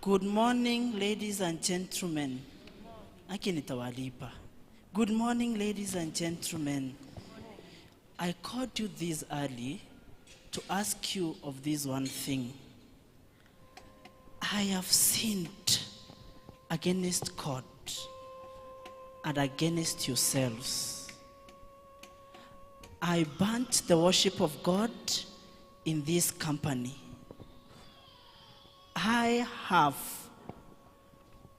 Good morning, ladies and gentlemen. Aki nitawalipa. Good morning, ladies and gentlemen. I called you this early to ask you of this one thing. I have sinned against God and against yourselves. I burnt the worship of God in this company. I have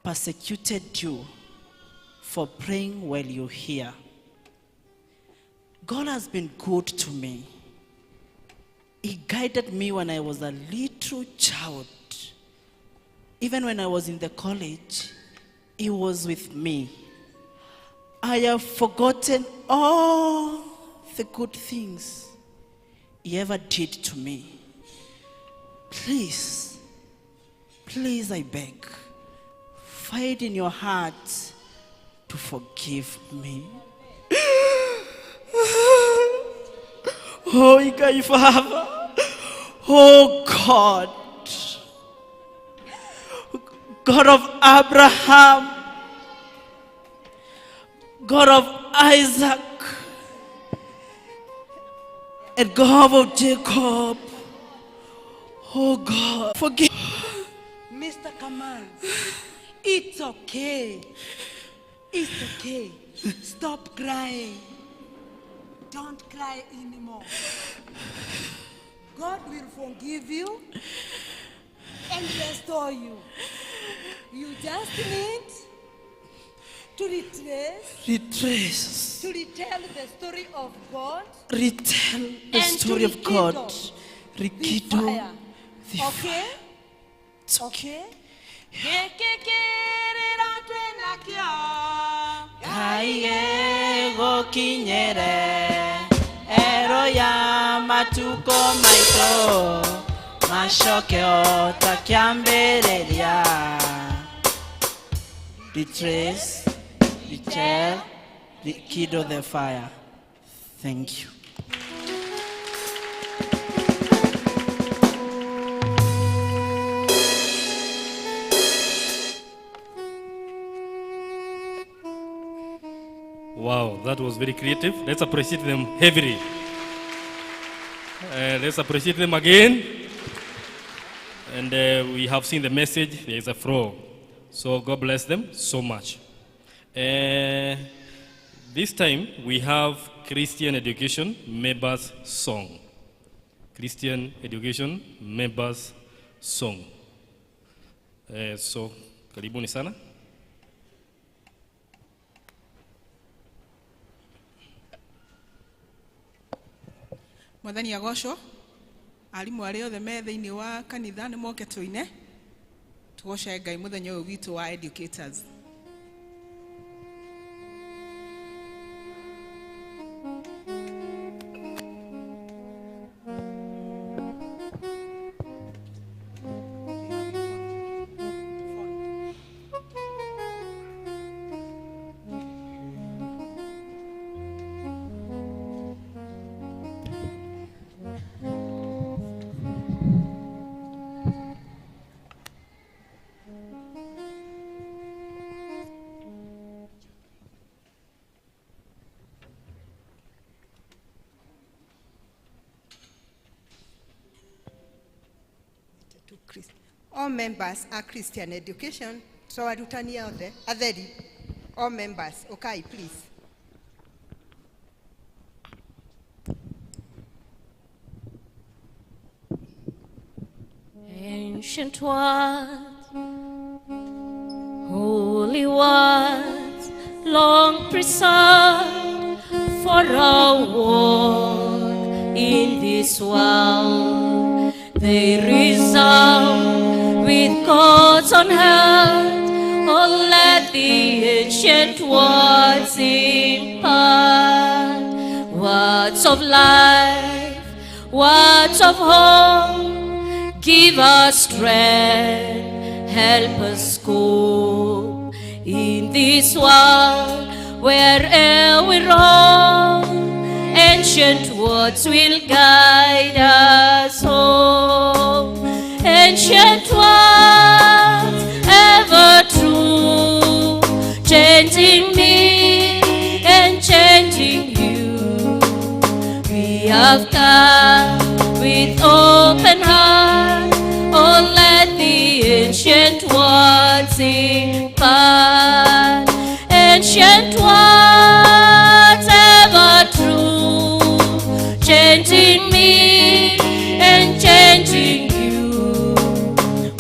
persecuted you for praying while you're here. God has been good to me. He guided me when I was a little child. Even when I was in the college, He was with me. I have forgotten all the good things He ever did to me. Please, please, I beg, find in your heart to forgive me. Oh, Ngai Baba. Oh, God. God of Abraham. God of Isaac. And God of Jacob. Oh, God, forgive. Mr. Kamal, it's okay. It's okay. Stop crying. Don't cry anymore. God will forgive you and restore you. You just need to retrace, Retrace. to retell the story of God. Retell the And story to of God. rekindle the Rekindle fire. the Okay? It's okay. Okay? Gĩkĩ kĩrĩro twĩnakĩo Ngai egũkinyĩre ero ya matukũ maitũ macoke o ta kĩambĩrĩria. Retrace, retell, rekindle the fire. Thank you. Wow, that was very creative. Let's appreciate them heavily. Let's appreciate them again. And we have seen the message. There is a flow. So God bless them so much. This time we have Christian Education Members Song. Christian Education Members Song. So, karibuni sana. Mwathani agocwo. Arimũ arĩa othe me thĩinĩ wa kanitha nĩ moke tũine tũgoce Ngai mũthenya ũyũ witũ wa educators. All members are Christian education, so arutani othe, atheri, all members, okay, please. Ancient words, holy words, long preserved for our walk in this world. They resound with God's own hand. Oh, let the ancient words impart words of life, words of hope. Give us strength, help us cope in this world where'er we roam. Ancient words will guide us home. Ancient words, have come with open heart. Oh, let the ancient words impart. Ancient words ever true, changing me and changing you.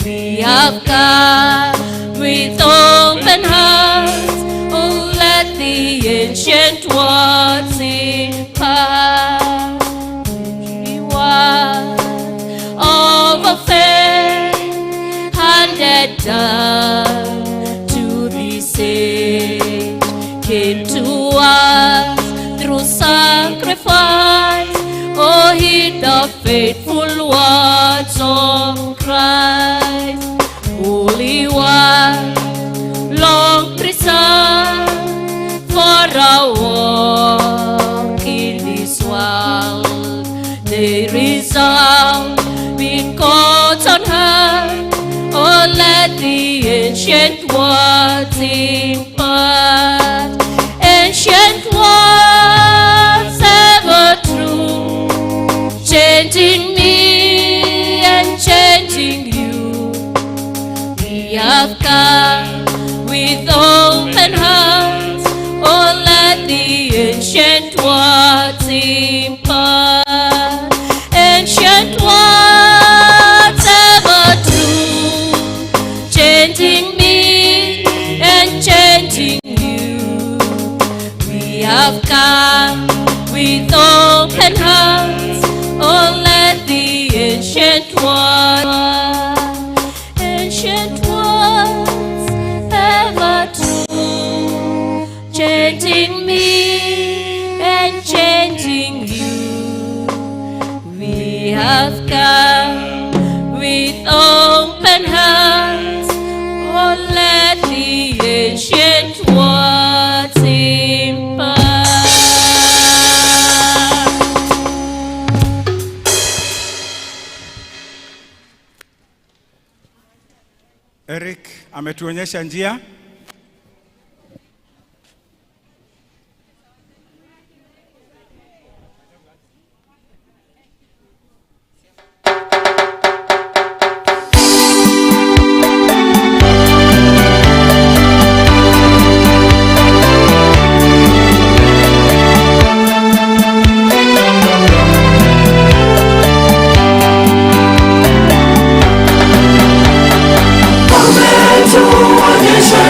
We have come with open hearts. Oh, let the ancient words impart. The words of a faith handed down to this age came to us through sacrifice. Oh, heed the faithful words of Christ. Holy One, long preserved for our walk in this world. They resound with God's on high. Oh, let the ancient words impart. Ancient words ever true, changing me and changing you. We have come with open hearts. Oh, let the ancient words impart. Ancient words ever true, changing me and changing you. We have come with open hearts. Oh, let the ancient words, ancient words ever true, changing me and changing you. We have come with open hearts. Oh, let the ancient words impart. Eric ametuonyesha njia. Ametuonyesha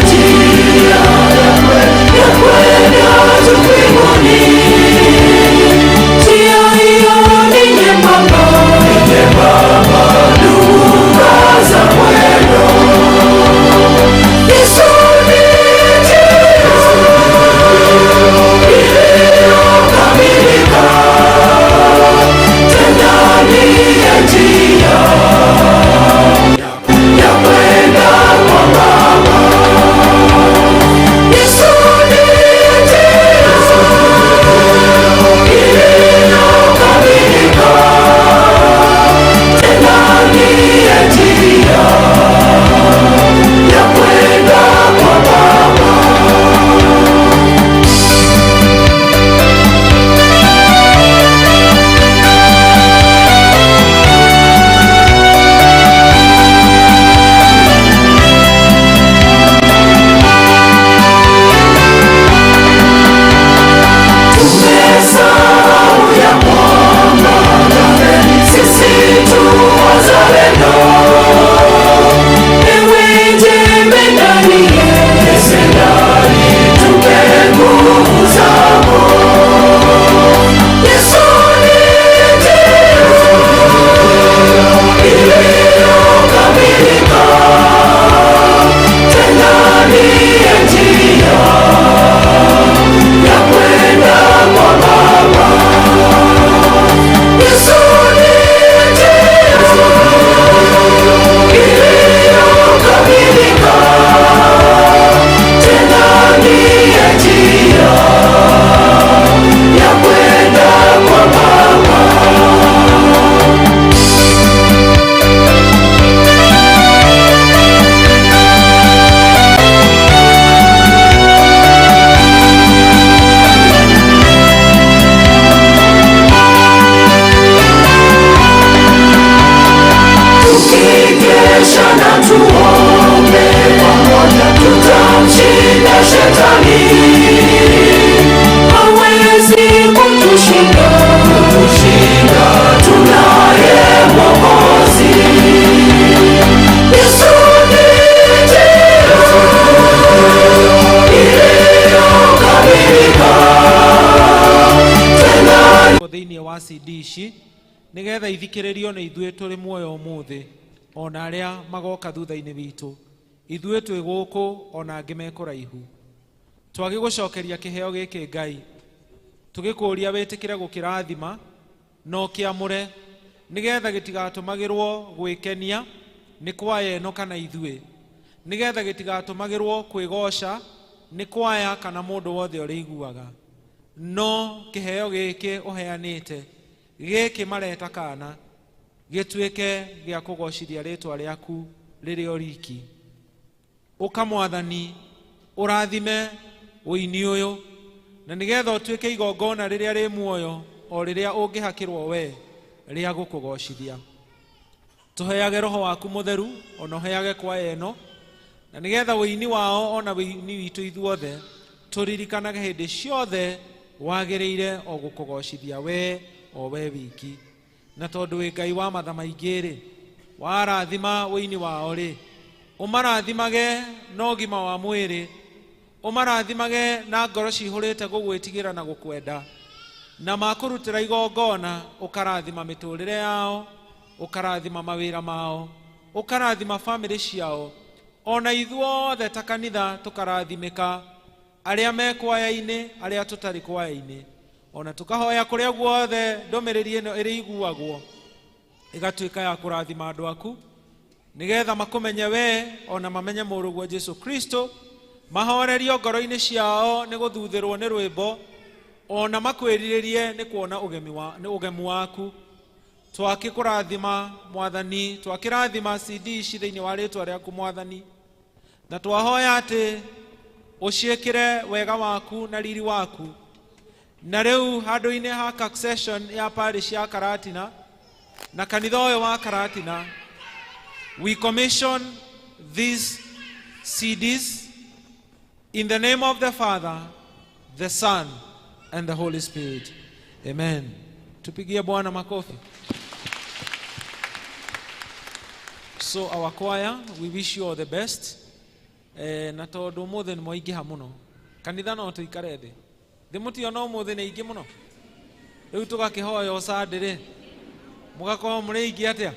Tukikesha na tuombe pamoja, tutamshinda shetani. Hawezi kutushinda, kutushinda, tunaye Mwokozi. Yesu ni njia iliyokamilika. Tena Thĩinĩ wa CD ici nĩgetha ithikĩrĩrio nĩ ithuĩ tũrĩ muoyo ũmũthĩ ona arĩa magoka thutha-inĩ witũ, ithuĩ twĩ gũkũ ona angĩ me kũraihu. Twagĩgũcokeria kĩheo gĩkĩ Ngai, tũgĩkũria wĩtĩkĩre gũkĩrathima na ũkĩamũre nĩgetha gĩtigatũmagĩrwo gwĩkenia nĩ kwaya ĩno kana ithuĩ, nĩgetha gĩtigatũmagĩrwo kwĩgoca nĩ kwaya kana mũndũ wothe ũrĩiguaga, no kĩheo gĩkĩ ũheanĩte gĩkĩ mareta kana gĩtuĩke gĩa kũgocithia rĩtwa rĩaku rĩrĩ o riki. Ũka Mwathani, ũrathime ũini ũyũ na nĩgetha ũtuĩke igongona rĩrĩa rĩ muoyo o rĩrĩa ũngĩhakĩrwo we rĩa gũkũgocithia. Tũheage roho waku mũtheru ona ũheage kwaya ĩno na nĩgetha ũini wao ona ũini witũ ithuothe tũririkanage hĩndĩ ciothe wagĩrĩire o gũkũgocithia we o we wiki. Na tondũ wĩ Ngai wa matha maingĩ rĩ, warathima ũini wao rĩ, ũmarathimage na ũgima wa mwĩrĩ, ũmarathimage na ngoro cihũrĩte gũgwĩtigĩra na gũkwenda, na makũrutĩra igongona ũkarathima mĩtũrĩre yao, ũkarathima mawĩra mao, ũkarathima bamĩrĩ ciao, ona ithuothe ta kanitha tũkarathimĩka, arĩa me kwaya-inĩ, arĩa tũtarĩ kwaya-inĩ, ona tũkahoya kũrĩa guothe ndũmĩrĩri ĩno ĩrĩiguagwo ĩgatuĩka ya kũrathima andũ aku nĩgetha makũmenye we ona mamenye mũrũguo Jesu Kristo, mahorerio ngoro-inĩ ciao nĩ gũthuthĩrwo nĩ rwĩmbo ona makwĩrirĩrie nĩ kuona nĩ ũgemu waku. Twakĩkũrathima Mwathani, twakĩrathima CD ici thĩinĩ wa rĩtwa rĩaku Mwathani, na twahoya atĩ ũciĩkĩre wega waku na riri waku. Na rĩu handũ-inĩ ha succession ya parish ya Karatina na kanitha ũyũ wa Karatina, we commission these CDs in the name of the Father, the Son, and the Holy Spirit. Amen. Tupigie Bwana makofi. So our choir, we wish you all the best. Na tondu umuthi ni mwaingiha muno, kanitha no tuikare thi thi mutiona umuthi ni aingĩ mũno, rĩu tũgakĩhoya ũcandĩ rĩ mũgakorwo mũrĩ aingĩ atĩa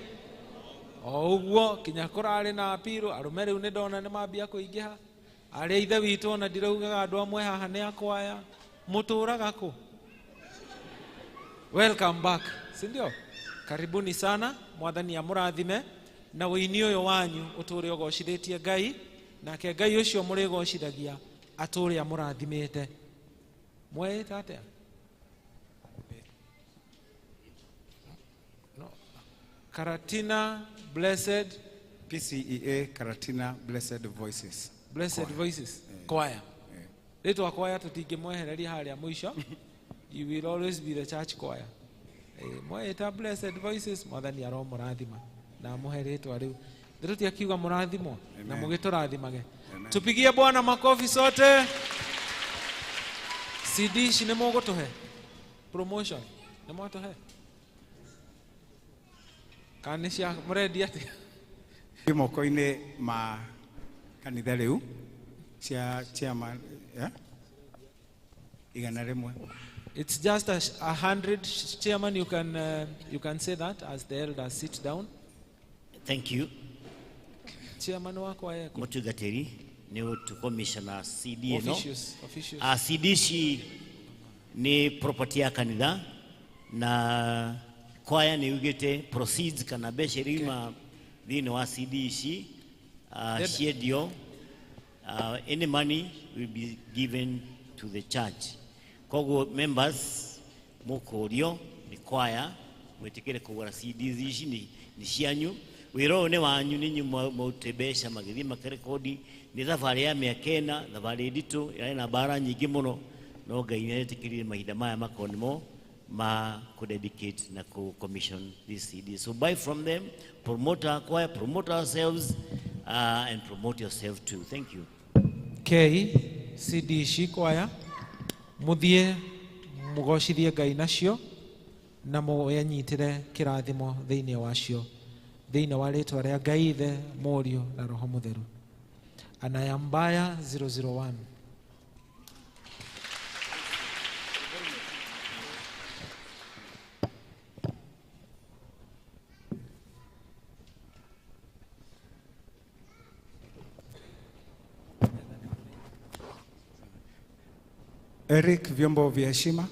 o ũguo kinya kũrarĩ na apiro arũme rĩu nĩ ndona nĩ mambia kũingĩha, arĩa ithe witũ ona ndiraugaga andũ amwe haha nĩ akwaya mũtũraga kũ. Welcome back, si ndio? Karibuni sana, Mwathani amũrathime na ũini ũyũ wanyu ũtũre ũgocithĩtie Ngai, nake Ngai ũcio mũrĩgocithagia atũre amũrathimĩte. Mweĩta atĩa? No. Karatina Blessed PCEA Karatina Blessed Voices. Blessed Choir. Voices Choir. Rĩtwa choir tũtingĩmwehereria harĩa mũico. You will always be the church choir. Mweĩta Blessed Voices, Mwathani aromũrathima na amũhe rĩtwa rĩu. Ndĩrũtiakiuga mũrathimwo na Amen. mũgĩtũrathimage. Amen. Tupigie Bwana makofi sote. CD ici nĩ mũgũtũhe promotion, nĩ mwatũhe kana nĩ cia mũrendia atĩa? Ĩ moko-inĩ ma kanitha rĩu cia chairman, 100. It's just 100. Chairman, you can say that as the elders sit down. Thank you. Chairman wakwa yeko. Mũtungatĩri nĩ ũtũcommissiona CD ĩno. Officials, officials. CD ici nĩ property ya kanitha na kwaya nĩ yugĩte proceeds kana mbeca iria ima thĩinĩ wa CD ici ciendio, any money will be given to the church. Koguo members mũkũrio nĩ kwaya mwĩtĩkĩre kũgũra CDs ici nĩ cianyu, wĩra ũyũ nĩ wanyu, nĩ inyuĩ mwaute mbeca magĩthiĩ makĩrekodi. Nĩ thabarĩ ya mĩaka ĩna, thabarĩ nditũ yarĩ na mbara nyingĩ mũno, no Ngai nĩ etĩkĩrire mahinda maya makorwo nĩmo ma kudedicate na ku-commission this CD. So buy from them, promote our choir, promote ourselves, and promote yourself too. Thank you. K CD ici kwaya muthie mugocithie Ngai nacio na muyenyitire kirathimo thiini wacio thiini wa ritwa ria Ngai Ithe, Mũriũ na Roho Mutheru. Anayambaya 001. Eric, vyombo vya heshima.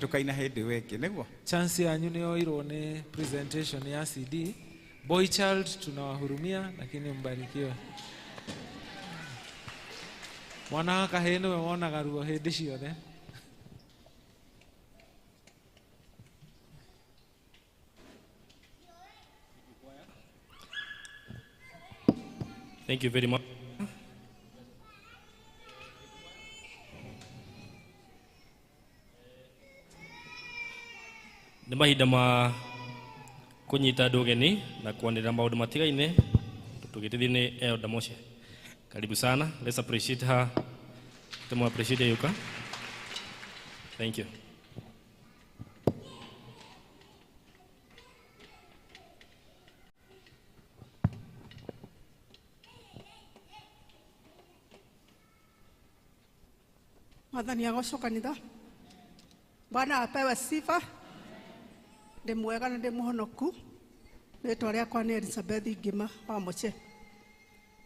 Tukaina hĩndĩ ĩyo ĩngĩ nĩguo. Chance yanyu nĩ yoirwo nĩ presentation ya CD. Boy child tunawahurumia, lakini mbarikiwe. Mwana wa kahĩĩ nĩwe wonaga ruo hĩndĩ ciothe. Thank you very much. Nĩ mahinda ma kũnyita andũ ũgeni na kwanĩrĩra maũndũ matigaine tũgĩtithio nĩ Elder Moshe. Karibu sana. Let's appreciate her. Tumu appreciate Yuka. Thank you. Mwathani agocwo kanitha. Bwana apewe sifa. Ndĩ mwega na ndĩ mũhonoku. Rĩtwa rĩakwa nĩ Elizabeth Ngima wa Mũche.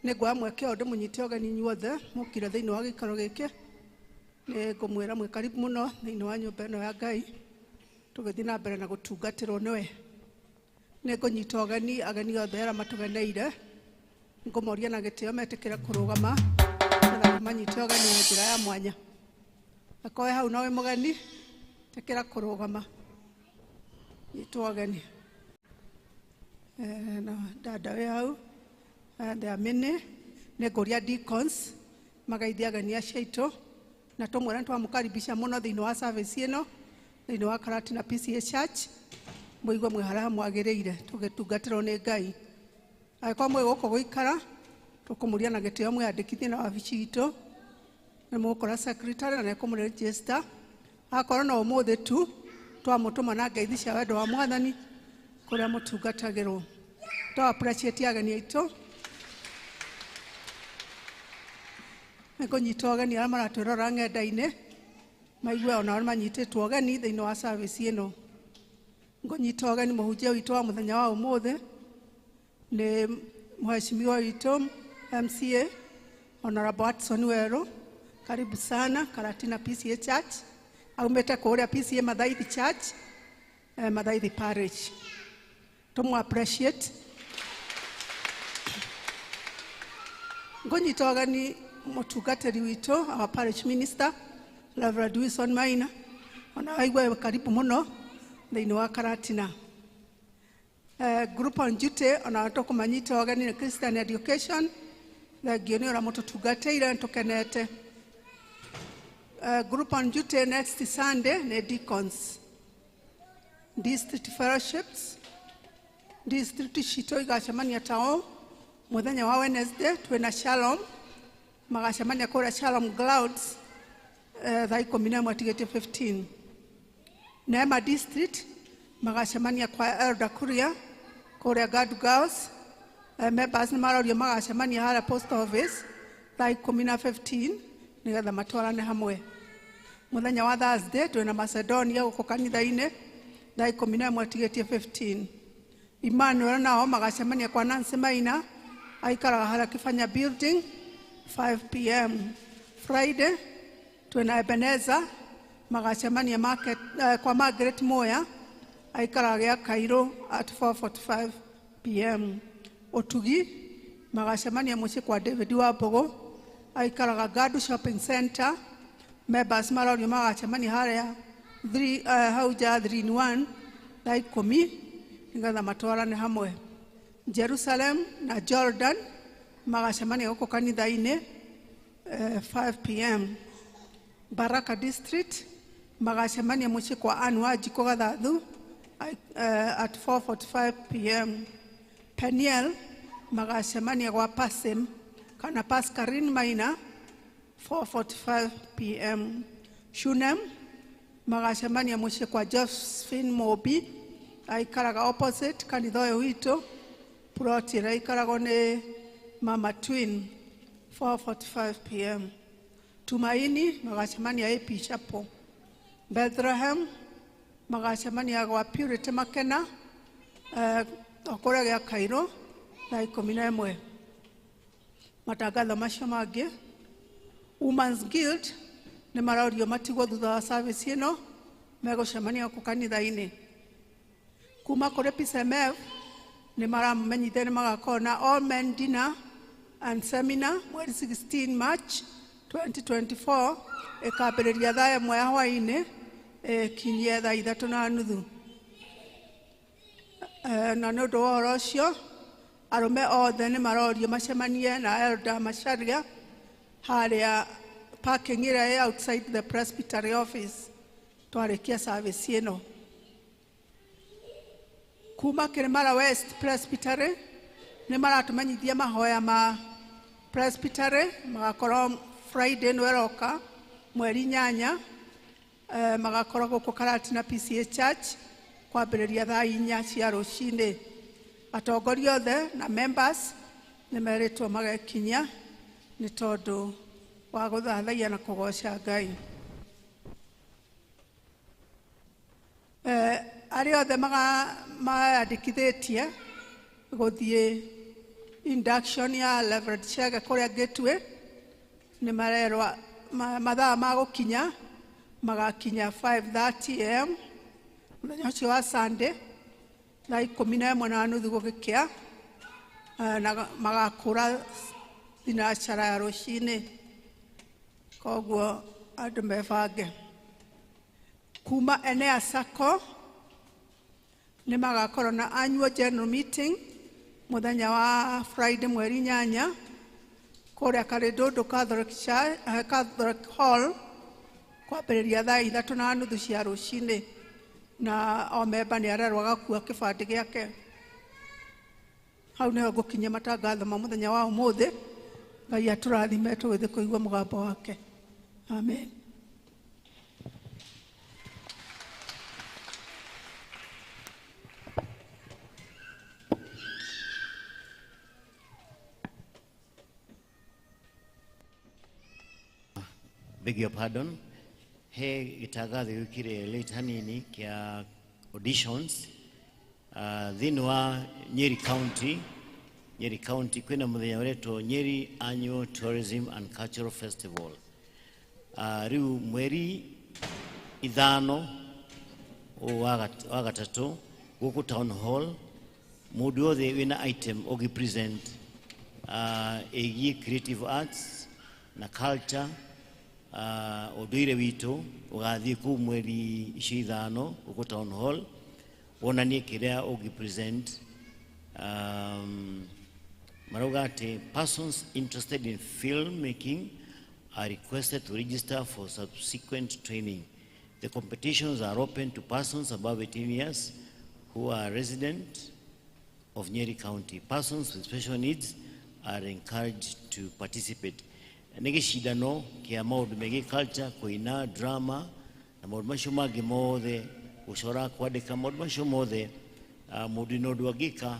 Nĩ nguoya mweke ũyũ ndĩmũnyite ũgeni inyuothe mũkire thĩinĩ wa gĩikaro gĩkĩ. Nĩ ngũmwĩra mwĩ karibu mũno thĩinĩ wa nyũmba ĩno ya Ngai, tũgĩthiĩ na mbere na gũtungatĩrwo nĩwe. Nĩ ngũnyita ũgeni ageni othe arĩa matũgeneire, ngũmoria na gĩtĩo metĩkĩre kũrũgama nĩgetha manyite ũgeni na njĩra ya mwanya. Akorwo hau no wĩ mũgeni, ĩtĩkĩra kũrũgama. Nyitwo ũgeni. Na dada wĩ hau, there are many. Nĩ ngũria deacons magaithie ageni acio aitũ, na tũmwĩre nĩtwamũkaribisha mũno thĩinĩ wa service ĩno thĩinĩ wa Karatina PCA Church. Mũigue mwĩ harĩa mwagĩrĩire tũgĩtungatĩrwo nĩ Ngai. Angĩkorwo mwĩ gũkũ gũikara, tũkũmũria na gĩtĩo mwĩyandĩkithie na wabici itũ, nĩ mũgũkora secretary na nĩekũmũregister. Akorwo no ũmũthĩ tu, twamũtũma na ngeithi cia wendo wa Mwathani kũrĩa mũtungatagĩrwo. Twa appreciate ageni aitũ. Nĩ kũnyita ũgeni arĩa maratwĩrora ng'enda-inĩ, maigue onao nĩmanyitĩtwo ũgeni thĩinĩ wa service ĩno. Ngũnyita ũgeni mũhunjia witũ wa mũthenya wa ũmũthĩ nĩ mheshimiwa witũ MCA Honorable Watson Weru. Karibu sana Karatina PCA Church. Aumĩte kũrĩa PCA Mathaithi Church, Mathaithi Parish. Tũmũ appreciate. Ngũnyita ũgeni mũtungatĩri witũ, our parish minister Reverend Wilson Maina, ona aigue karibu mũno thĩinĩ wa Karatina. Group on duty ona tũkũmanyita ũgeni nĩ Christian Education. Thengio nĩ ũrĩa mũtũtungatĩire, nĩtũkenete. Group on duty next Sunday nĩ deacons. District fellowships, district citũ igacemania tao mũthenya wa Wednesday twĩna Shalom, magacemania kũrĩa Shalom Clouds thaa 11 tigĩte 15. Neema District magacemania kwa Elder Kuria kũrĩa Gad Girls. Members nĩ marorio magacemania harĩa post office thaa 10:15 nĩgetha matwarane hamwe. Mũthenya wa Thursday twĩna Macedonia gũkũ kanitha-inĩ thaa 11 tigĩtie 15. Emmanuel nao magacemania kwa Nancy Maina aikaraga harĩa Kibanya building 5 p.m. Friday twĩna Ebenezer magacemania market, kwa Margaret Moya aikaraga gĩa Cairo at 4:45 p.m. Otugi magacemania mũciĩ kwa David Wambogo aikaraga Gadu Shopping Center. Members marorio magacemania harĩa hau nja 3 in 1 thaa 10 nĩgetha matwarane hamwe. Jerusalem na Jordan magacemania gũkũ kanitha-inĩ 5 p.m. Baraka District magacemania mũciĩ kwa Ann Wanjikũ Gathathu at 4:45 p.m. Peniel magacemania gwa Pasim kana Pascaline Maina 4:45 p.m. Shunem magacemania mũciĩ kwa Josephine Mobi aikaraga opposite kanitha ũyũ witũ, plot ĩrĩa ikaragwo nĩ Mama Twin 4:45 p.m. Tumaini magacemania AP Chapel. Bethlehem magacemania gwa Purity Makena kũrĩa gĩa Cairo thaa 11. Matangatho macio mangĩ, Women's Guild nĩ marorio matigwo thutha wa service ĩno Megũcemania gũkũ kanitha-inĩ. Kuma kũrĩ PCMF nĩ maramenyithia nĩ magakorwo na all men dinner and seminar mweri 16 March 2024, ĩkambĩrĩria thaa 1 ya hwaĩ-inĩ ĩkinyie thaa 3:30. Na nĩ ũndũ wa ũhoro ũcio, arũme othe nĩ marorio macemanie na Elder Macharia harĩa parking ĩrĩa ĩ outside the presbytery office twarĩkia service ĩno. Kuma Kĩrĩmara West Presbytery nĩ maratũmenyithia mahoya ma presbytery magakorwo Friday ĩno ĩroka mweri 8, magakorwo gũkũ Karatina PCA Church kwambĩrĩria thaa 4 cia rũcinĩ. Atongoria othe na members nĩ merĩtwo magekinyia nĩ tondũ wa gũthathaiya na kũgoca Ngai. Arĩa othe mayandĩkithĩtie gũthiĩ induction ya Reverend Chege kũrĩa Gateway nĩ marerwo mathaa ma gũkinya magakinya 5:30 am mũthenya ũcio wa Sunday thaa 11:30 gũgĩkĩa, na magakũra thinacara ya rũcinĩ. Koguo andũ mebange. Kuma Enea Sacco nĩ magakorwo na annual general meeting mũthenya wa Friday mweri 8 kũrĩa Karĩndũndũ Catholic Church, Catholic Hall kwambĩrĩria thaa 3:30 cia rũcinĩ, na o memba nĩ arerwo agakua kĩbandĩ gĩake. Hau nĩho ngũkinyia matangatho ma mũthenya wa ũmũthĩ. Ngai atũrathime tũgĩthiĩ kũigua mũgambo wake. Amen. Beg your pardon. He gĩtangatho gĩũkire late hanini kĩa auditions thĩinĩ wa Nyeri County. Nyeri County kwĩna mũthenya ũretwo Nyeri Annual Tourism and Cultural Festival. Rĩu mweri 5 wa gatatũ gũkũ Town Hall, mũndũ wothe wĩna item ũngĩ present ĩgiĩ creative arts na culture, ũndũire witũ, ũgathiĩ kũu mweri icio 5 gũkũ Town Hall wonanie kĩrĩa ũngĩ present. Marauga atĩ persons interested in film making are requested to register for subsequent training. The competitions are open to persons above 18 years who are resident of Nyeri County. Persons with special needs are encouraged to participate. Nĩ gĩcindano kĩa maũndũ megiĩ culture, kũina, drama na maũndũ macio mangĩ mothe, gũcora, kwandĩka, maũndũ macio mothe, mũndũ na ũndũ angĩka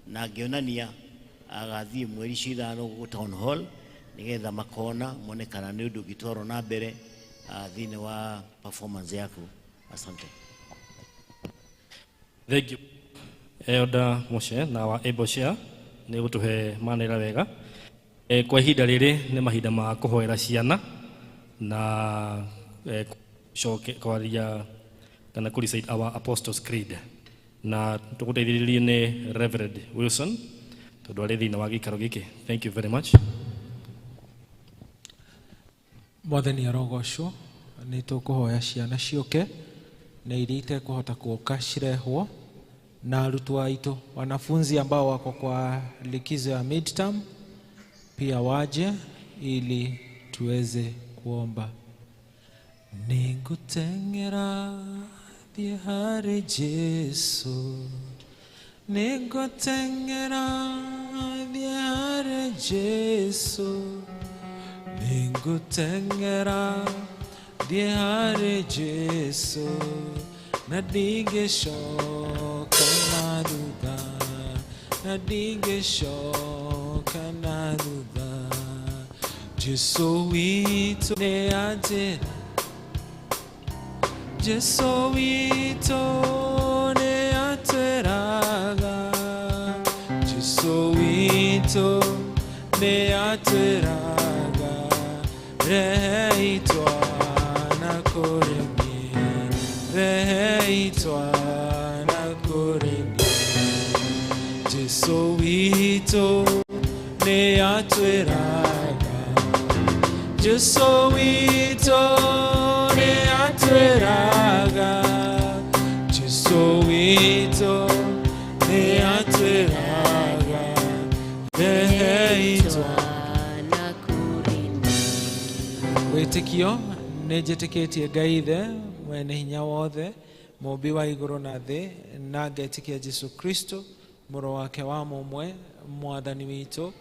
na angĩonania agathiĩ mweri icio 5 gũkũ Town Hall nĩgetha makona mone kana nĩ ũndũ ũngĩtwarwo na mbere thĩinĩ wa performance yaku. Asante. Thank you Elder Moshe na wa Able Share nĩ gũtũhe manera wega. Kwa ihinda rĩrĩ nĩ mahinda ma kũhoera ciana na coke kwaria kana kũ recite our Apostles' Creed, na tũgũteithĩrĩrio nĩ Reverend Wilson tondũ arĩ thĩinĩ wa gĩikaro gĩkĩ. Thank you very much. Mwathani arogocwo. Nĩ tũkũhoya ciana ciũke na iria itekũhota kũũka cirehwo, na arutwo aitũ wanafunzi ambao wako kwa likizo ya midterm pia waje ili tuweze kuomba. Nĩngũteng'era thiĩ harĩ Jesũ, nĩngũteng'era thiĩ harĩ Jesũ, nĩngũteng'era thiĩ harĩ Jesũ, na ndingĩcoka na thutha, na ndingĩcoka na thutha. Jesũ witũ nĩ anjĩra, Jesũ witũ nĩ atwĩraga, Jesũ witũ nĩ atwĩraga, rehe itwana kũrĩ niĩ, atwĩraga, Jesu witũ nĩ atwĩraga, Jesu witũ nĩ atwĩraga, rehe twana. Wĩtĩkio. Nĩ njĩtĩkĩtie Ngai Ithe mwene hinya wothe, mũmbi wa igũrũ na thĩ, na ngetĩkia Jesu Kristo, mũrũ wake wa mũmwe, mwathani witũ,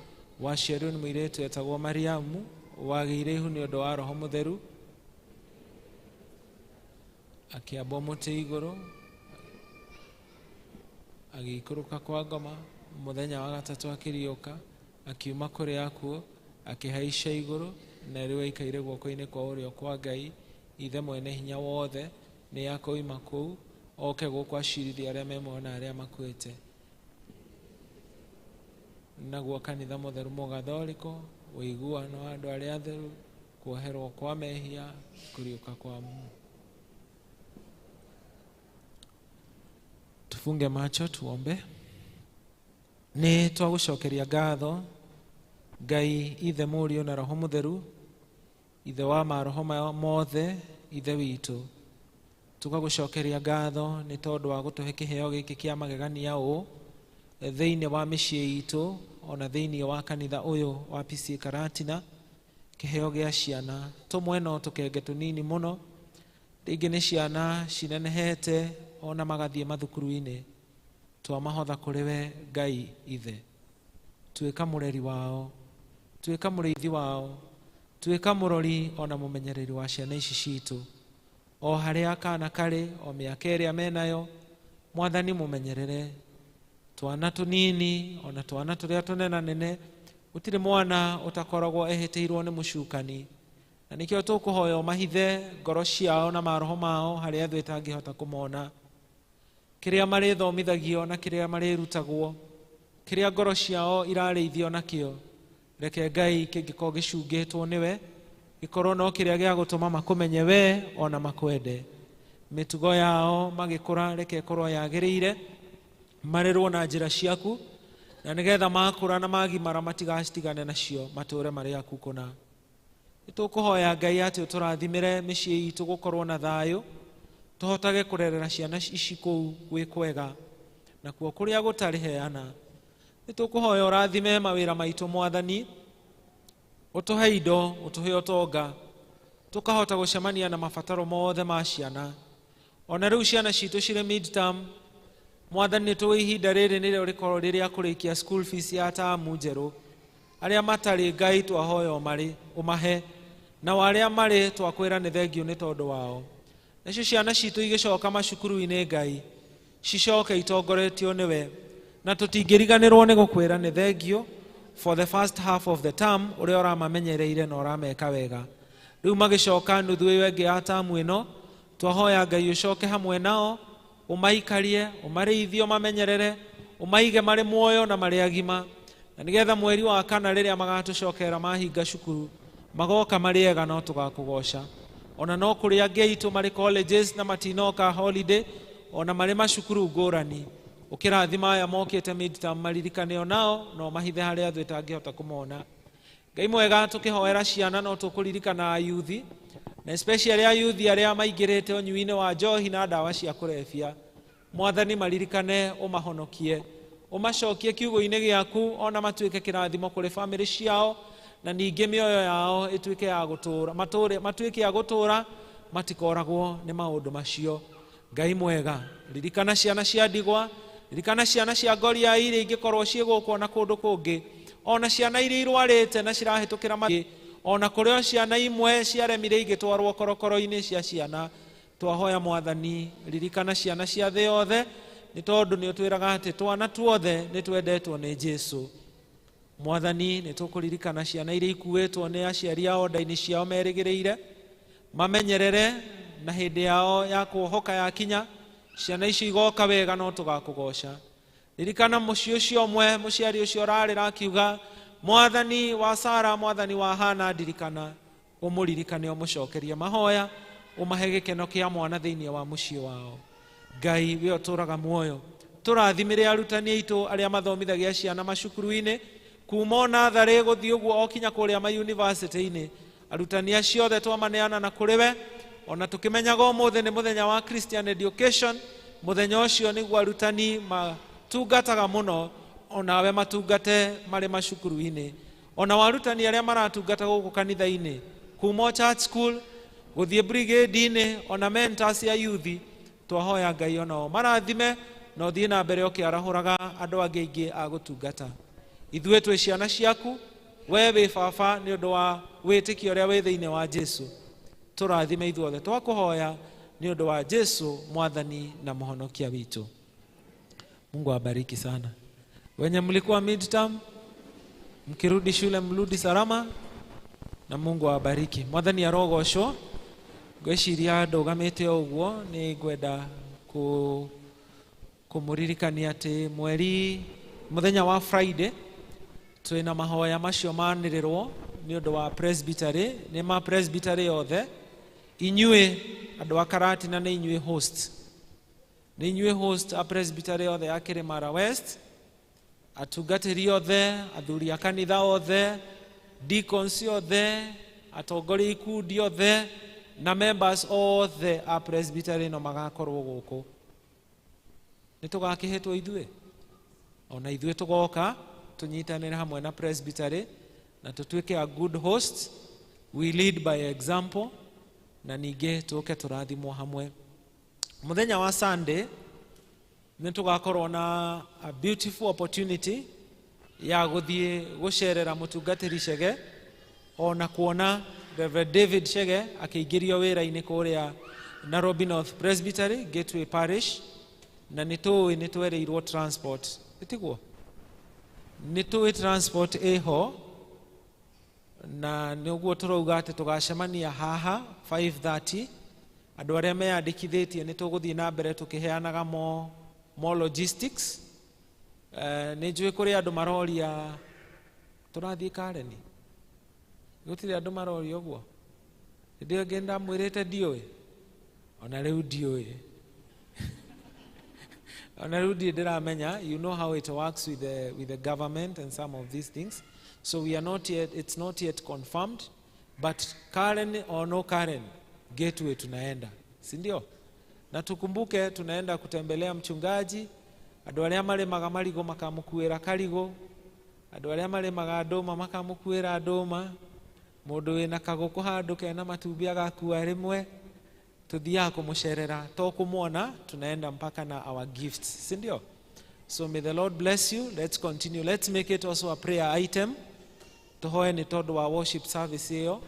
waciarirwo nĩ mũirĩtu etagwo Mariamu, wagĩire ihu nĩ ũndũ wa Roho Mũtheru, akĩambwo mũtĩ igũrũ, agĩikũrũka kwa ngoma, mũthenya wa gatatũ akĩriũka, akiuma kũrĩ akuũ, akĩhaica igũrũ, na rĩu aikaire guoko-inĩ kwa ũrĩo kwa Ngai Ithe mwene hinya wothe. Nĩ akoima kũu oke gũkũ acirithie arĩa me muoyo na arĩa makuĩte. Naguo kanitha mũtheru mũgathoriko, ũiguano wa andũ arĩa atheru, kuoherwo kwa mehia, kũriũka kwa. Tufunge macho tuombe. Nĩ twagũcokeria ngatho Ngai Ithe, Mũriũ na Roho Mũtheru, Ithe wa maroho mothe, Ithe witũ. Tũgagũcokeria ngatho nĩ tondũ wa gũtũhe kĩheo gĩkĩ kĩa magegania ũũ thĩinĩ wa mĩciĩ itũ, ona thĩinĩ wa kanitha ũyũ wa PCEA Karatina, kĩheo gĩa ciana tũmwe no tũkenge tũnini mũno, rĩngĩ nĩ ciana cinenehete ona magathiĩ mathukuru-inĩ. Twamahotha kũrĩ we Ngai Ithe, tuĩka mũreri wao, tuĩka mũrĩithi wao, tuĩka mũrori ona mũmenyereri wa ciana ici citũ, o harĩa kana karĩ, o mĩaka ĩrĩa menayo. Mwathani, mũmenyerere twana tũnini ona twana tũrĩa tũnenanene. Gũtirĩ mwana ũtakoragwo ehĩtĩirwo nĩ mũcukani, na nĩkĩo tũkũhoya ũmahithe ngoro ciao na maroho mao harĩa thũ ĩtangĩhota kũmona. Kĩrĩa marĩthomithagio na kĩrĩa marĩrutagwo, kĩrĩa ngoro ciao irarĩithio nakĩo, reke Ngai kĩngĩkorwo gĩcungĩtwo nĩwe, gĩkorwo no kĩrĩa gĩa gũtũma makũmenye we ona makwende. Mĩtugo yao magĩkũra reke ĩkorwo yagĩrĩire, marerwo na njĩra ciaku, na nĩgetha makũra na magimara matigacitigane nacio, matũre marĩ aku kũna. Nĩtũkũhoya Ngai atĩ ũtũrathimĩre mĩciĩ itũ gũkorwo na thayũ, tũhotage kũrerera ciana ici kũu gwĩ kwega, nakuo kũrĩa gũtarĩ heana. Nĩtũkũhoya ũrathime mawĩra maitũ Mwathani, ũtũhe indo, ũtũhe ũtonga, tũkahota gũcemania na mabataro mothe ma ciana. Ona rĩu ciana citũ cirĩ midterm, Mwathani, nĩ tũĩ ihinda rĩrĩ nĩrĩo rĩkorwo rĩrĩa kũrĩkia school fees ya tamu njerũ. Arĩa matarĩ, Ngai, twahoya ũmarĩ ũmahe, nao arĩa marĩ twakwĩra nĩ thengiũ nĩ tondũ wao. Nacio ciana citũ igĩcoka macukuru-inĩ, Ngai, cicoke itongoretio nĩwe, na tũtingĩriganĩrwo nĩ gũkwĩra nĩ thengiũ for the first half of the term ũrĩa ũramamenyereire na ũrameka wega. Rĩu magĩcoka nuthu ĩyo ĩngĩ ya tamu ĩno, twahoya Ngai ũcoke hamwe nao, ũmaikarie, ũmarĩithie, ũmamenyerere, ũmaige marĩ muoyo na marĩ agima, na nĩgetha mweri wa kana rĩrĩa magatũcokera mahinga cukuru, magoka marĩ ega, no tũgakũgoca. Ona no kũrĩ angĩ aitũ marĩ colleges na matinoka holiday, ona marĩ macukuru ngũrani, ũkĩrathima aya mokĩte midterm, maririkane onao no mahithe harĩa thũ ĩtangĩhota kũmona. Ngai mwega, tũkĩhoera ciana no tũkũririkana ayuthi, na especially ayuthi arĩa maingĩrĩte ũnyui-inĩ wa njohi na ndawa cia kũrebia. Mwathani, maririkane, ũmahonokie, ũmacokie kiugo-inĩ gĩaku, ona matuĩke kĩrathimo kũrĩ bamĩrĩ ciao, na ningĩ mĩoyo yao ĩtuĩke ya gũtũũra, matũũre, matuĩke ya gũtũũra, matikoragwo nĩ maũndũ macio. Ngai mwega, ririkana ciana cia ndigwa, ririkana ciana cia ngoria iria ingĩkorwo ciĩ gũkũ ona kũndũ kũngĩ, ona ciana iria irwarĩte na cirahĩtũkĩra mathĩna, ona kũrĩ o ciana imwe ciaremire igĩtwarwo korokoro-inĩ cia ciana. Twahoya Mwathani, ririkana ciana cia thĩ yothe, nĩ tondũ nĩ ũtwĩraga atĩ twana tuothe nĩ twendetwo nĩ Jesu. Mwathani, nĩ tũkũririkana ciana iria ikuĩtwo nĩ aciari ao nda-inĩ ciao merĩgĩrĩire, mamenyerere, na hĩndĩ yao ya kuohoka yakinya, ciana icio igoka wega, no tũgakũgoca. Ririkana mũciĩ ũcio ũmwe, mũciari ũcio ũrarĩra akiuga, Mwathani wa Sara, Mwathani wa Hana, ndirikana. Ũmũririkane, ũmũcokerie mahoya, ũmahe gĩkeno kĩa mwana thĩinĩ wa mũciĩ wao. Ngai we ũtũraga muoyo, tũrathimĩre arutani aitũ arĩa mathomithagia ciana macukuru-inĩ. Kuma o natharĩ gũthiĩ ũguo o kinya kũrĩa ma university-inĩ. Arutani acio othe twamaneana na kũrĩ we, ona tũkĩmenyaga ũmũthĩ nĩ mũthenya wa Christian education, mũthenya ũcio nĩguo arutani matungataga mũno, onawe matungate marĩ macukuru-inĩ. Ona warutani arĩa maratungata gũkũ kanitha-inĩ, kuma o church school gũthiĩ brigade-inĩ, ona mentors ya youth, twahoya Ngai onao marathime na ũthiĩ na mbere ũkĩarahũraga andũ angĩ aingĩ a gũtungata. Ithuĩ twĩ ciana ciaku, we wĩ baba nĩ ũndũ wa wĩtĩkio ũrĩa wĩ thĩinĩ wa Jesu. Tũrathime ithuothe, twakũhoya nĩ ũndũ wa Jesu mwathani na mũhonokia witũ. Mungu awabariki sana. Wenye mlikuwa midterm, mkirudi shule mrudi salama na Mungu awabariki. Mwathani arogocwo. Ngwĩciria ndũgamĩte o ũguo, nĩ ngwenda kũmũririkania atĩ mweri mũthenya wa Friday twĩna mahoya macio manĩrĩrwo nĩ ũndũ wa presbytery, nĩ ma presbytery yothe. Inyuĩ andũ a Karatina nĩ inyuĩ host, nĩ inyuĩ host a presbytery yothe ya Kĩrĩmara West, atungatĩri othe, athuri a kanitha othe, deacons othe, atongoria ikundi othe na members othe a presbytery no magakorwo gũkũ. Nĩ tũgakĩhĩtwo ithuĩ, ona ithuĩ tũgoka tũnyitanĩre hamwe na presbytery na tũtuĩke a good host. We lead by example, na ningĩ tũke tũrathimwo hamwe. Mũthenya wa Sunday nĩ tũgakorwo na a beautiful opportunity ya gũthiĩ gũcerera mũtungatĩri Chege, ona kuona Reverend David Chege akĩingĩrio wĩra-inĩ kũrĩa Nairobi North Presbytery Gateway Parish, na nĩ tũĩ nĩ twerĩirwo transport, ĩtiguo nĩ tũĩ transport ĩho, na nĩ ũguo tũrauga atĩ tũgacemania haha 5:30. Andũ arĩa meyandĩkithĩtie nĩ tũgũthiĩ na mbere tũkĩheanaga more logistics. Nĩ njũĩ kũrĩ andũ maroria tũrathiĩ Karen, gũtirĩ andũ maroria ũguo. Hĩndĩ ĩyo ĩngĩ ndamwĩrĩte ndiũĩ, ona rĩu ndiũĩ, ona rĩu ndirĩ ndĩramenya. You know how it works with the government and some of these things, so we are not yet, it's not yet confirmed, but Karen or no Karen, Gateway tunaenda, si ndio? Na tukumbuke tunaenda kutembelea mchungaji. Andũ arĩa marĩmaga marigũ makamũkuĩra karigũ, andũ arĩa marĩmaga ndũma makamũkuĩra ndũma, mũndũ wĩna kagũkũ handũ kena matumbĩ agakua rĩmwe. Tuthiaga kũmũcerera, to kũmuona, tunaenda mpaka na our gifts, si ndio? So may the Lord bless you. Let's continue, let's make it also a prayer item. Tũhoe nĩ tondũ wa worship service ĩyo.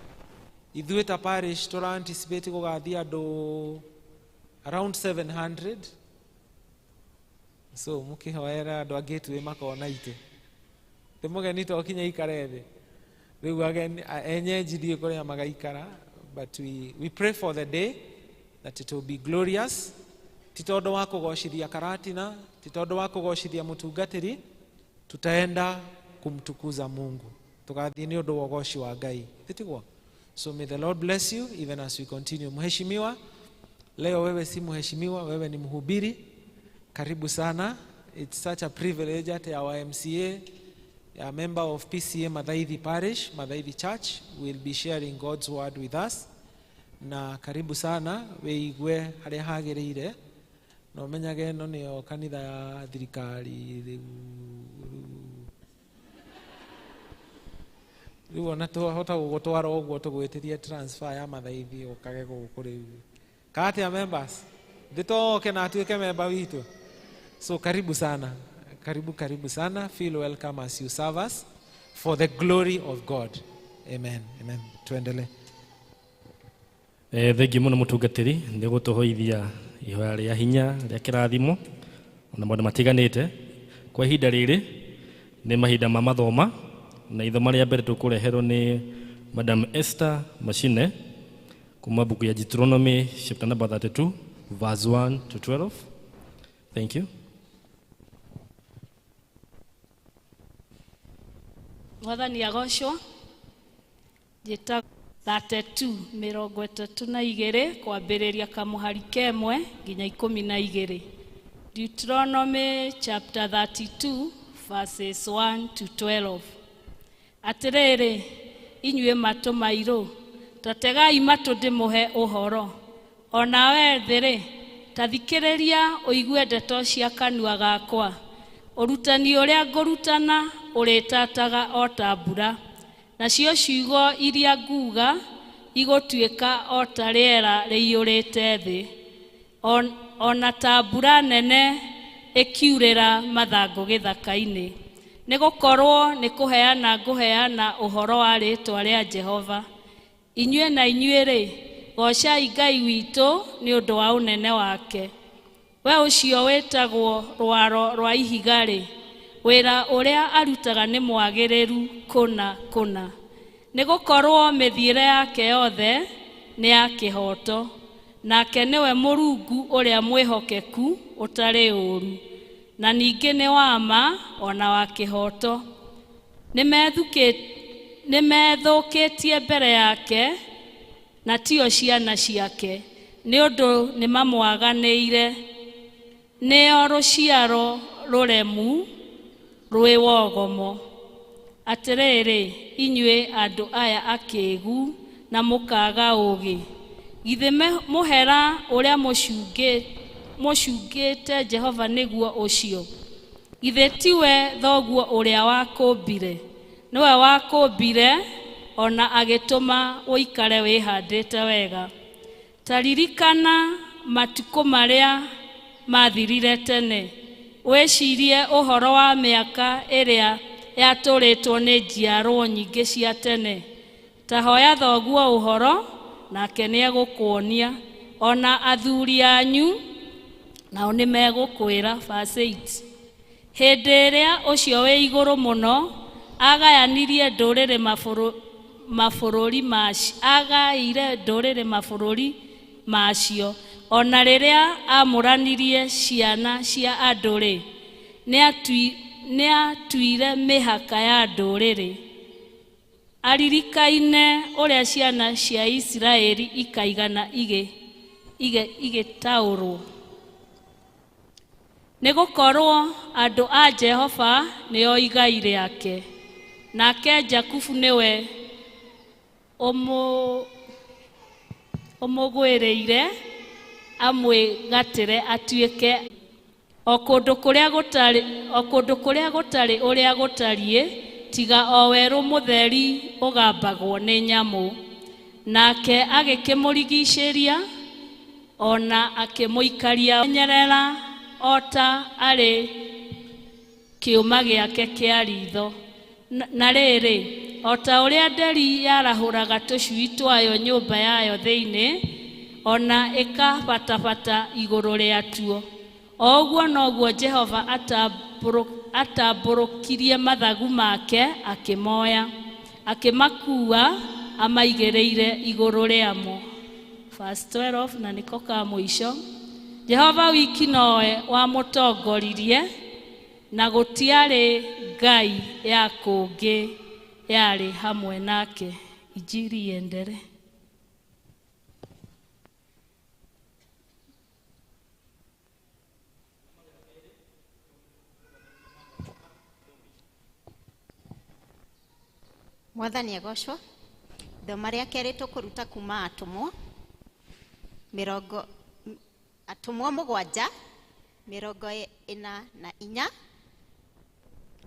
Ithuĩ ta parish tũra anticipate gũgathiĩ andũ around 700, so mũkĩhoera andũ a Gateway makona itĩ. Tĩ mũgeni to kinya ikare thĩ rĩu, ageni enyenji ndiũĩ kũrĩa magaikara, but we pray for the day that it will be glorious. Ti tondũ wa kũgocithia Karatina, ti tondũ wa kũgocithia mũtungatĩri, tutaenda kumtukuza Mungu. Tũgathiĩ nĩ ũndũ wa ũgoci wa Ngai, tiguo? So may the Lord bless you even as we continue. Mheshimiwa, leo wewe si mheshimiwa, wewe ni mhubiri. Karibu sana. It's such a privilege at our MCA, a member of PCA Mathaithi Parish, Mathaithi Church, will be sharing God's word with us. Na karibu sana, wĩigue harĩa hagĩrĩire, na ũmenyage ĩno nĩyo kanitha ya thirikari. Rĩu ona twahota gũgũtwara ũguo tũgwĩtĩrie transfer ya Mathaithi ũkage gũkũ rĩu. Katia members, nditoke na atuĩke member witũ. So karibu sana, karibu karibu sana. Feel welcome as you serve us for the glory of God. Amen, amen. Tuendelee. Thengiũ mũno mũtungatĩri nĩ gũtũhoithia ihoya rĩa hinya rĩa kĩrathimo ona maũndũ matiganĩte. Kwa ihinda rĩrĩ nĩ mahinda ma mathoma, na ithoma rĩa mbere tũkũreherwo nĩ Madam Esther Machine kuma buku ya Deuteronomy chapter number 32 verse 1 to 12. Thank you. Mwathani agocwo. Njĩtagwo 32 32 kwambĩrĩria kamũhari kemwe nginya 12. Deuteronomy chapter 32 verses 1 to 12. Atĩrĩrĩ, inyuĩ matũ mairũ, ta tegai matũ ndĩmũhe ũhoro. O nawe thĩ-rĩ, ta thikĩrĩria ũigue ndeto cia kanua gakwa. Ũrutani ũrĩa ngũrutana ũrĩtataga o ta mbura, nacio ciugo iria nguuga igũtuĩka o ta rĩera rĩiyũrĩte thĩ, ona ta mbura nene ĩkiurĩra mathangũ gĩthaka-inĩ. Nĩ gũkorwo nĩ kũheana ngũheana ũhoro wa rĩĩtwa rĩa Jehova. Inyuĩ na inyuĩ-rĩ, goocai Ngai witũ nĩ ũndũ wa ũnene wake. We ũcio wĩtagwo rwaro rwa ihiga-rĩ, wĩra ũrĩa arutaga nĩ mwagĩrĩru kũna kũna. Nĩ gũkorwo mĩthiĩre yake yothe nĩ ya kĩhooto, nake nĩwe Mũrungu ũrĩa mwĩhokeku ũtarĩ ũũru, na ningĩ nĩ wa ma ona wa kĩhooto. Nĩmethũkĩtie mbere yake na tio ciana ciake, nĩ ũndũ nĩmamwaganĩire. Nĩo rũciaro rũremu rwĩ wogomo. Atĩrĩrĩ, inyuĩ andũ aya akĩĩgu na mũkaaga ũũgĩ, githĩ mũhera ũrĩa mũcungĩte Jehova nĩguo ũcio? Githĩ tiwe thoguo ũrĩa wakũmbire? Nĩwe wakũmbire ona agĩtũma ũikare wĩhandĩte wega. Ta ririkana matukũ marĩa mathirire tene, wĩcirie ũhoro wa mĩaka ĩrĩa yatũrĩtwo nĩ njiarwo nyingĩ cia tene. Ta hoya thoguo ũhoro, nake nĩegũkuonia, ona athuri anyu nao nĩmegũkwĩra. Verse 8. Hĩndĩ ĩrĩa ũcio wĩ igũrũ mũno agayanirie ndũrĩrĩ mabũrũri macio, agaire ndũrĩrĩ mabũrũri macio, ona rĩrĩa amũranirie ciana cia andũ-rĩ, nĩatuire mĩhaka ya ndũrĩrĩ. Aririkaine ũrĩa ciana cia Isiraeli ikaigana igĩtaũrwo. Nĩ gũkorwo andũ a Jehova nĩo igai rĩake, nake Jakubu nĩwe ũmũgwĩrĩire amwĩgatĩre atuĩke o kũndũ kũrĩa gũtarĩ ũrĩa gũtariĩ, tiga o werũ mũtheri ũgambagwo nĩ nyamũ. Nake agĩkĩmũrigicĩria ona akĩmũikaria nyerera o ta arĩ kĩũma gĩake kĩa ritho. Na rĩrĩ, o ta ũrĩa nderi yarahũraga tũcui twayo nyũmba yayo thĩinĩ, ona ĩkabatabata igũrũ rĩatuo, o ũguo noguo Jehova atambũrũkirie mathagu make akĩmoya, akĩmakua amaigĩrĩire igũrũ rĩamo. Verse 12, na nĩko ka mũico. Jehova wiki nowe wamũtongoririe, na gũtiarĩ ngai ya kũngĩ yarĩ hamwe nake. Injiri iendelee. Mwathani agocwo. Ithoma rĩa kerĩ tũkũruta kuma atũmwo mĩrongo atũmwo 7 44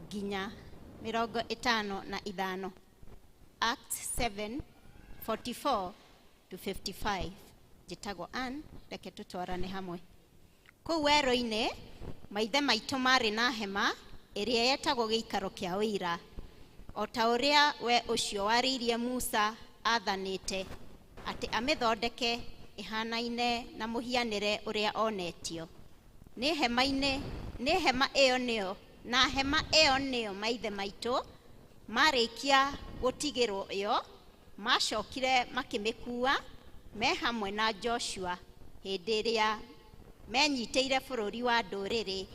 nginya 55. Acts 7:44 to 55. Njĩtagwo Ann, reke tũtwarane hamwe. Kũu werũ-inĩ maithe maitũ marĩ na hema ĩrĩa yetagwo gĩikaro kĩa ũira, o ta ũrĩa we ũcio warĩirie Musa aathanĩte atĩ amĩthondeke ĩhanaine na mũhianĩre ũrĩa onetio. Nĩ hema ĩyo nĩyo maithe maitũ marĩkia gũtigĩrwo yo, macokire makĩmĩkua me hamwe na Joshua hĩndĩ ĩrĩa menyitĩire bũrũri wa ndũrĩrĩ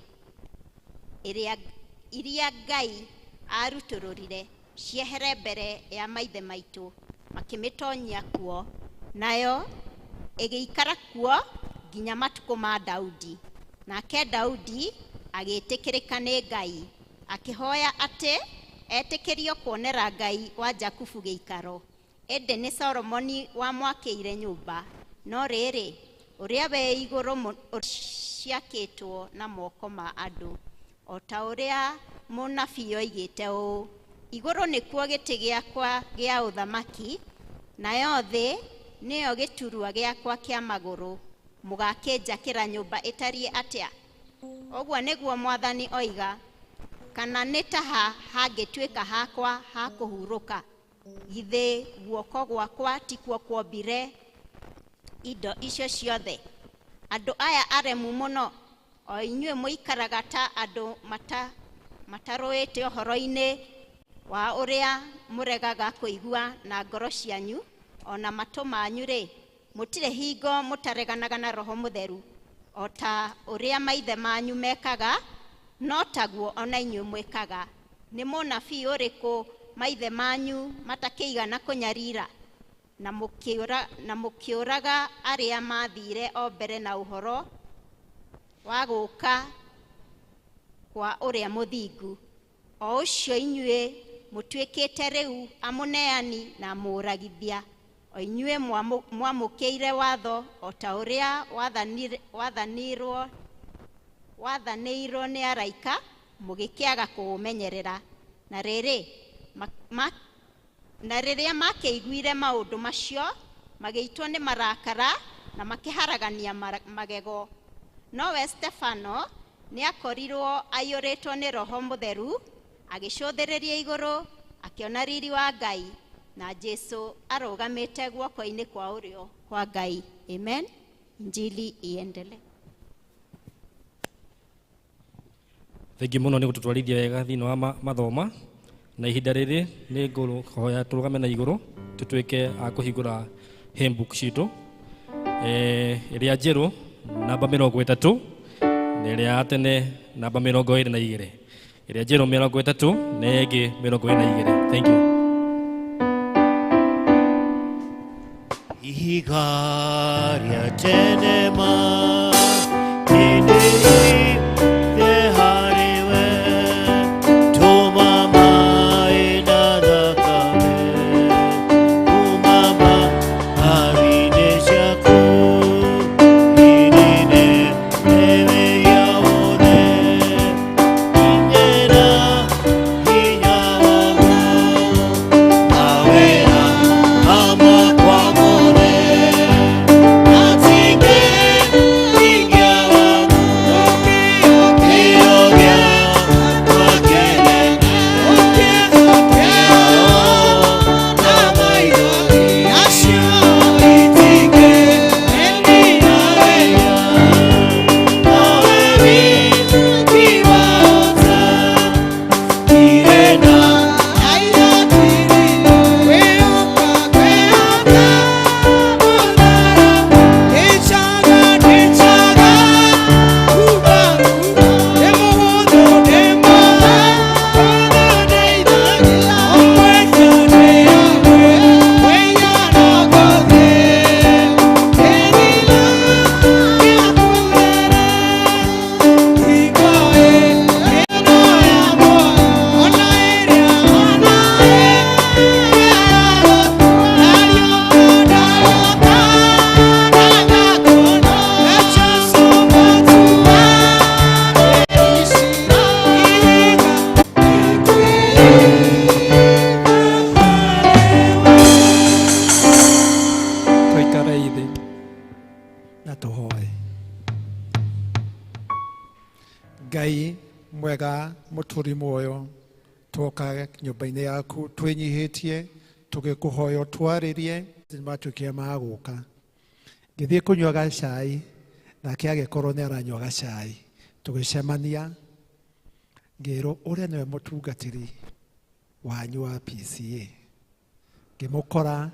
iria Ngai arutũrũrire ciehere mbere ya maithe maitũ, makĩmĩtonyia kuo, nayo ĩgĩikara kuo nginya matukũ ma Daudi. Nake Daudi agĩtĩkĩrĩka nĩ Ngai, akĩhoya atĩ etĩkĩrio kuonera Ngai wa Jakubu gĩikaro. Ĩndĩ nĩ Solomoni wamwakĩire nyũmba. No rĩrĩ, ũrĩa wĩ igũrũ ciakĩtwo na moko ma andũ, o ta ũrĩa mũnabii oigĩte ũũ, igũrũ nĩkuo gĩtĩ gĩakwa gĩa ũthamaki, nayo thĩ nĩyo gĩturwa gĩakwa kĩa magũrũ. Mũgakĩnjakĩra nyũmba ĩtariĩ atĩa? Ũguo nĩguo Mwathani oiga. Kana nĩ ta ha hangĩtuĩka hakwa ha kũhurũka? Githĩ guoko gwakwa tikuo kwombire indo icio ciothe? Andũ aya aremu mũno, o inyuĩ mũikaraga ta andũ matarũĩte ũhoro-inĩ wa ũrĩa mũregaga kũigua na ngoro cianyu, o na matũ manyu-rĩ, mũtirĩ hingo mũtareganaga na Roho Mũtheru, o ta ũrĩa maithe manyu mekaga, no taguo ona inyuĩ mwĩkaga. Nĩ mũnabii ũrĩkũ maithe manyu matakĩigana kũnyarira, na mũkĩũraga arĩa maathire o mbere na ũhoro wa gũũka kwa ũrĩa mũthingu, o ũcio inyuĩ mũtuĩkĩte rĩu amũneani na mũũragithia, o inyuĩ mwamũkĩire watho o ta ũrĩa wathanĩirwo nĩ araika, mũgĩkĩaga kũũmenyerera. Na rĩrĩ, na rĩrĩa makĩiguire maũndũ macio, magĩitwo nĩ marakara na makĩharagania magego. Nowe Stefano nĩakorirwo aiyũrĩtwo nĩ Roho Mũtheru, agĩcũthĩrĩria igũrũ, akĩona riri wa Ngai, na Jesu arũgamĩte guoko-inĩ kwa ũrĩo kwa Ngai. Amen. Injili iendelee. Thengi mũno nĩ gũtũtwarithia wega thĩinĩ wa mathoma, na ihinda rĩrĩ nĩ ngũhoya tũrũgame na igũrũ tũtuĩke a kũhingũra hymn book citũ, ĩrĩa njerũ namba 30 na ĩrĩa ya tene namba 22, ĩrĩa njerũ 30 na ĩngĩ 22. Thank you. Ihiga rĩa tene ma Ngai mwega mũtũri muoyo, twoka nyũmba-inĩ yaku twĩnyihĩtie tũgĩkũhoya ũtwarĩrie. Nĩmatuĩkire ma gũka, ngĩthiĩ kũnyua gacai, nake agĩkorwo nĩ aranyua gacai. Tũgĩcemania, ngĩrwo ũrĩa nĩwe mũtungatĩri wanyu wa PCA. Ngĩmũkora,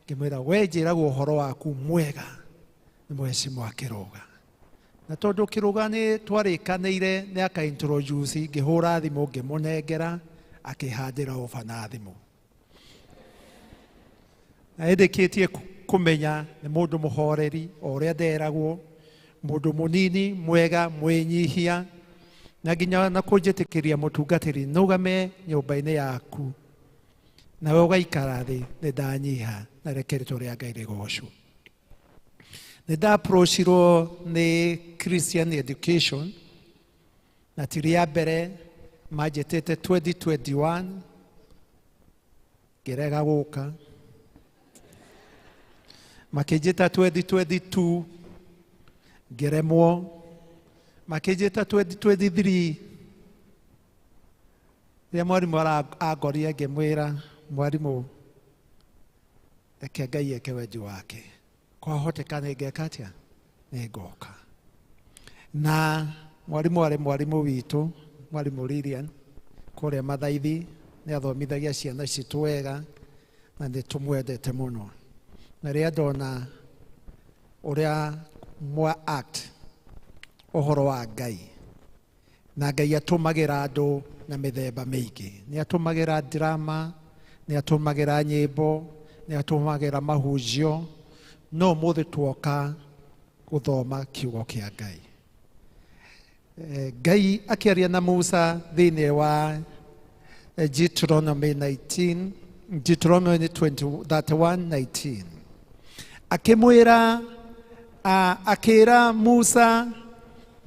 ngĩmwĩra we njĩragwo ũhoro waku mwega nĩ mheshimiwa Kĩrũga. Na tondũ Kĩrũga nĩ twarĩkanĩire nĩ aka introduce, ngĩhũra thimũ ngĩmũnengera, akĩhandĩra oba na thimũ. Na ĩndĩkĩtie kũmenya nĩ mũndũ mũhoreri o ũrĩa nderagwo, mũndũ mũnini mwega mwĩnyihia, Na nginya na kũnjĩtĩkĩria mũtungatĩri nũgame nyũmba-inĩ yaku nawe ũgaikara thĩ, nĩ ndanyiha na reke rĩtwa rĩa Ngai rĩgocwo. Nĩ ndaapproachirwo nĩ Christian Education na ti rĩa mbere, manjĩtĩte 2021 ngĩrega gũka, makĩnjĩta 2022 ngĩremwo, makĩnjĩta 2023 rĩrĩa mwarimũ angorire ngĩmwĩra, mwarimũ, reke Ngai eke wendi wake, kwahoteka nĩ ngeka atĩa, nĩ ngoka. Na mwarimũ arĩ mwarimũ witũ, mwarimũ Lilian kũrĩa Mathaithi, nĩ athomithagia ciana citũ wega na nĩ tũmwendete mũno. Na rĩrĩa ndona ũrĩa mwa act ũhoro wa Ngai, na Ngai atũmagĩra andũ na mĩthemba mĩingĩ, nĩ atũmagĩra drama, nĩ atũmagĩra nyĩmbo, nĩ atũmagĩra mahunjio, no ũmũthĩ tuoka gũthoma kiugo kĩa Ngai. Ngai akĩaria na Musa thĩinĩ wa Deuteronomy 19, Deuteronomy 20, 31, 19. Akĩmwĩra, akĩra Musa,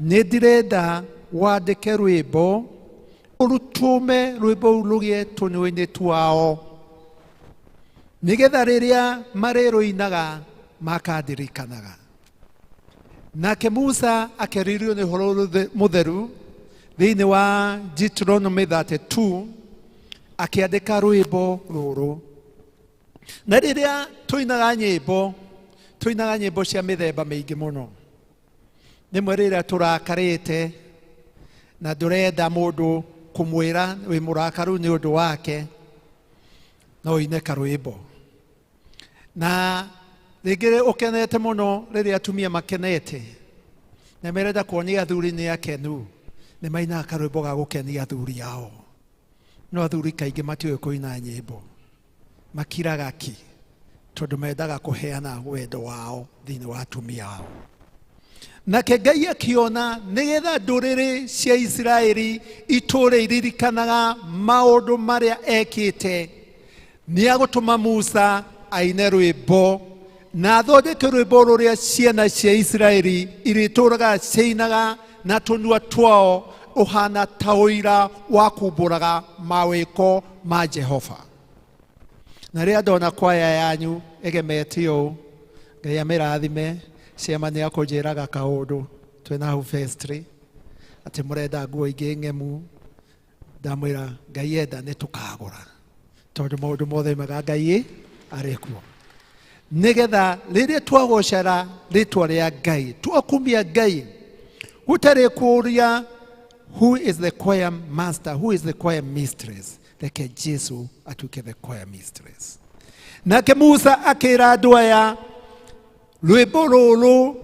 nĩ ndĩrenda wandĩke rwĩmbo ũrutũme rwĩmbo rũu rũgĩe tũnua-inĩ twao, nĩgetha rĩrĩa marĩrũinaga makandirikanaga. Nake Musa akĩarĩirio nĩ ũhoro mũtheru thĩinĩ wa Deuteronomy 32, akĩandĩka rwĩmbo rũrũ. Na rĩrĩa tũinaga nyĩmbo, tũinaga nyĩmbo cia mĩthemba mĩingĩ mũno. Rĩmwe rĩrĩa tũrakarĩte na ndũrenda mũndũ kũmwĩra wĩ mũrakaru nĩ ũndũ wake, no ũine karwĩmbo. Na rĩngĩ ũkenete mũno, rĩrĩa atumia makenete na merenda kuonia athuri nĩ akenu, nĩ mainaga karwĩmbo ga gũkenia athuri ao. No athuri kaingĩ matiũĩ kũina nyĩmbo, makiraga ki tondũ mendaga kũheana wendo wao thĩinĩ wa atumia ao. Nake Ngai akiona nĩgetha ndũrĩrĩ cia Isiraeli itũũre iririkanaga maũndũ marĩa ekĩte, nĩ agũtũma Musa aine rwĩmbo na athondeke rwĩmbo rũrĩa ciana cia Isiraeli irĩtũũraga ciinaga na tũnua twao, ũhana ta ũira wa kumbũraga mawĩko ma Jehova. Na rĩrĩa ndona kwaya yanyu ĩgemete ũũ, Ngai amĩrathime. Ciama nĩ akũnjĩraga kaũndũ twĩna hau vestry atĩ mũrenda nguo ingĩ ng'emu, ndamwĩra Ngai enda nĩ tũkagũra, tondũ maũndũ mothe mega Ngai arĩ kuo. Nĩgetha rĩrĩa twagocera rĩtwa rĩa Ngai, twakumia Ngai, gũtarĩ kũũria who is the choir master, who is the choir mistress, reke Jesu atuĩke the choir mistress. Nake Musa akĩra andũ aya, rwĩmbo rũrũ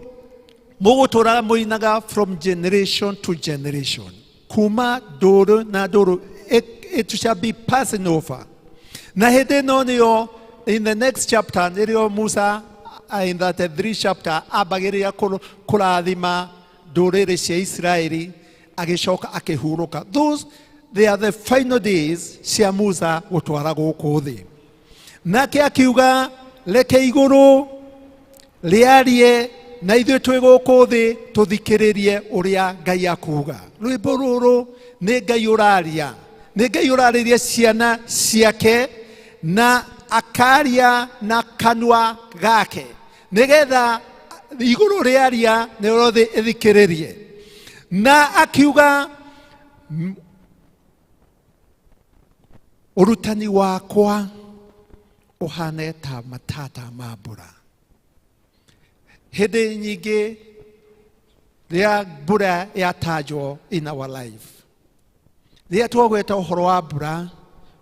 mũgũtũraga mũinaga from generation to generation, kuma ndũrũ na ndũrũ, it shall be passing over. Na hĩndĩ ĩno nĩyo in the next chapter nĩrĩo Musa in that 3 chapter ambagĩrĩria kũrathima ndũrĩrĩ cia Isiraeli, agĩcoka akĩhurũka. Those they are the final days cia Musa gũtwara gũkũ thĩ. Nake akiuga, reke igũrũ rĩarie na ithuĩ twĩ gũkũ thĩ tũthikĩrĩrie ũrĩa Ngai akuga. Rwĩmbo rũrũ nĩ Ngai ũraria, nĩ Ngai ũrarĩria ciana ciake na akaria na kanua gake, nĩgetha igũrũ rĩaria nĩrĩo thĩ ĩthikĩrĩrie. Na akiuga, ũrutani wakwa ũhane ta matata ma mbura. Hĩndĩ nyingĩ rĩrĩa mbura yatanjwo in our life, rĩrĩa twagweta ũhoro wa mbura,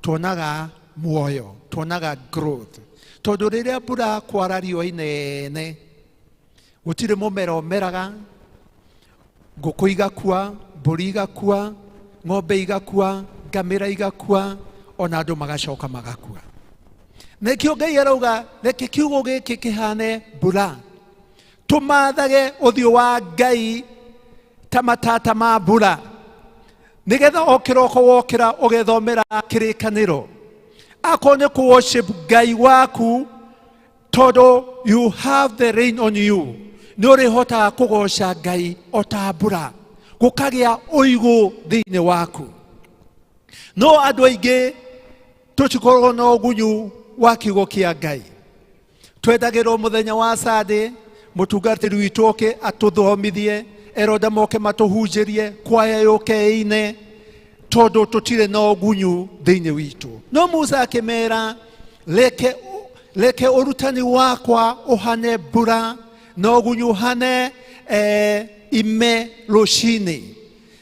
tuonaga muoyo, tuonaga growth. Tondũ rĩrĩa mbura kwara riũa inene, gũtirĩ mũmera ũmeraga, ngũkũ igakua, mbũri igakua, ng'ombe igakua, ngamĩra igakua, ona andũ magacoka magakua. Nĩkĩo Ngai arauga reke kiugo gĩkĩ kĩhane mbura, tũmathage ũthiũ wa Ngai ta matata ma mbura. Nĩgetha o kĩroko wokĩra ũgethomera kĩrĩkanĩro. Akorwo nĩ kũ worship Ngai waku tondũ you have the rain on you, nĩ ũrĩhotaga kũgoca Ngai o ta mbura, gũkagĩa ũigũ thĩinĩ waku. No andũ aingĩ tũtikoragwo na ũgunyu wa kiugo kĩa Ngai. Twendagĩrwo mũthenya wa Sunday mũtungatĩri witũ oke atũthomithie, eroda moke matũhunjĩrie, kwaya yũke ĩine, tondũ tũtirĩ na ũgunyu thĩinĩ witũ. No Musa akĩmera, reke ũrutani wakwa ũhane mbura na ũgunyu ũhane ime rũcinĩ,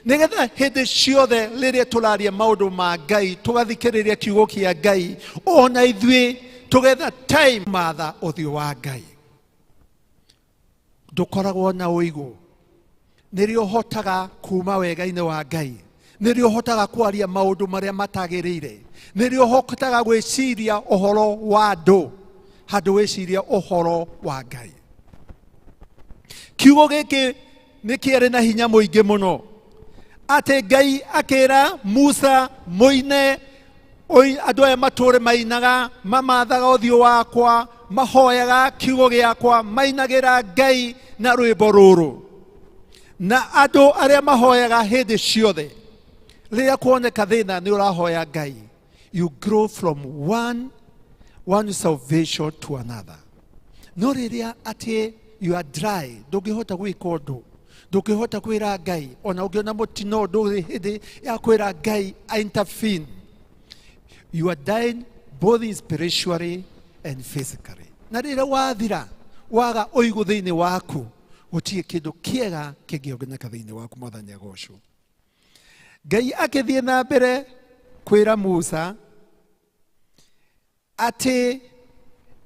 nĩgetha hĩndĩ ciothe rĩrĩa tũraria maũndũ ma Ngai tũgathikĩrĩria kiugo kĩa Ngai, ona ithuĩ tũgetha time matha ũthiũ wa Ngai. Ndũkoragwo na ũigũ, nĩrĩo ũhotaga kuma wega-inĩ wa Ngai, nĩrĩo ũhotaga kwaria maũndũ marĩa matagĩrĩire, nĩrĩo ũhotaga gwĩciria ũhoro wa andũ handũ wĩciria ũhoro wa Ngai. Kiugo gĩkĩ nĩ kĩarĩ na hinya mũingĩ mũno, atĩ Ngai akĩra Musa mũine, andũ aya matũre mainaga, mamathaga ũthiũ wakwa, mahoyaga kiugo gĩakwa, mainagĩra Ngai na rwĩmbo rũrũ. Na andũ arĩa mahoyaga hĩndĩ ciothe, rĩrĩa kuoneka thĩna nĩ ũrahoya Ngai, you grow from one salvation to another. No rĩrĩa atĩ you are dry, ndũngĩhota gwĩka ũndũ, ndũngĩhota kwĩra Ngai, ona ũngĩona mũtino ndũrĩ hĩndĩ ya kwĩra Ngai intervene. You are dying both spiritually and physically. Na rĩrĩa wathira, waga ũigũ thĩinĩ waku, gũtirĩ kĩndũ kĩega kĩngĩoneka thĩinĩ waku. Mwathani agocwo. Ngai akĩthiĩ na mbere kwĩra Musa atĩ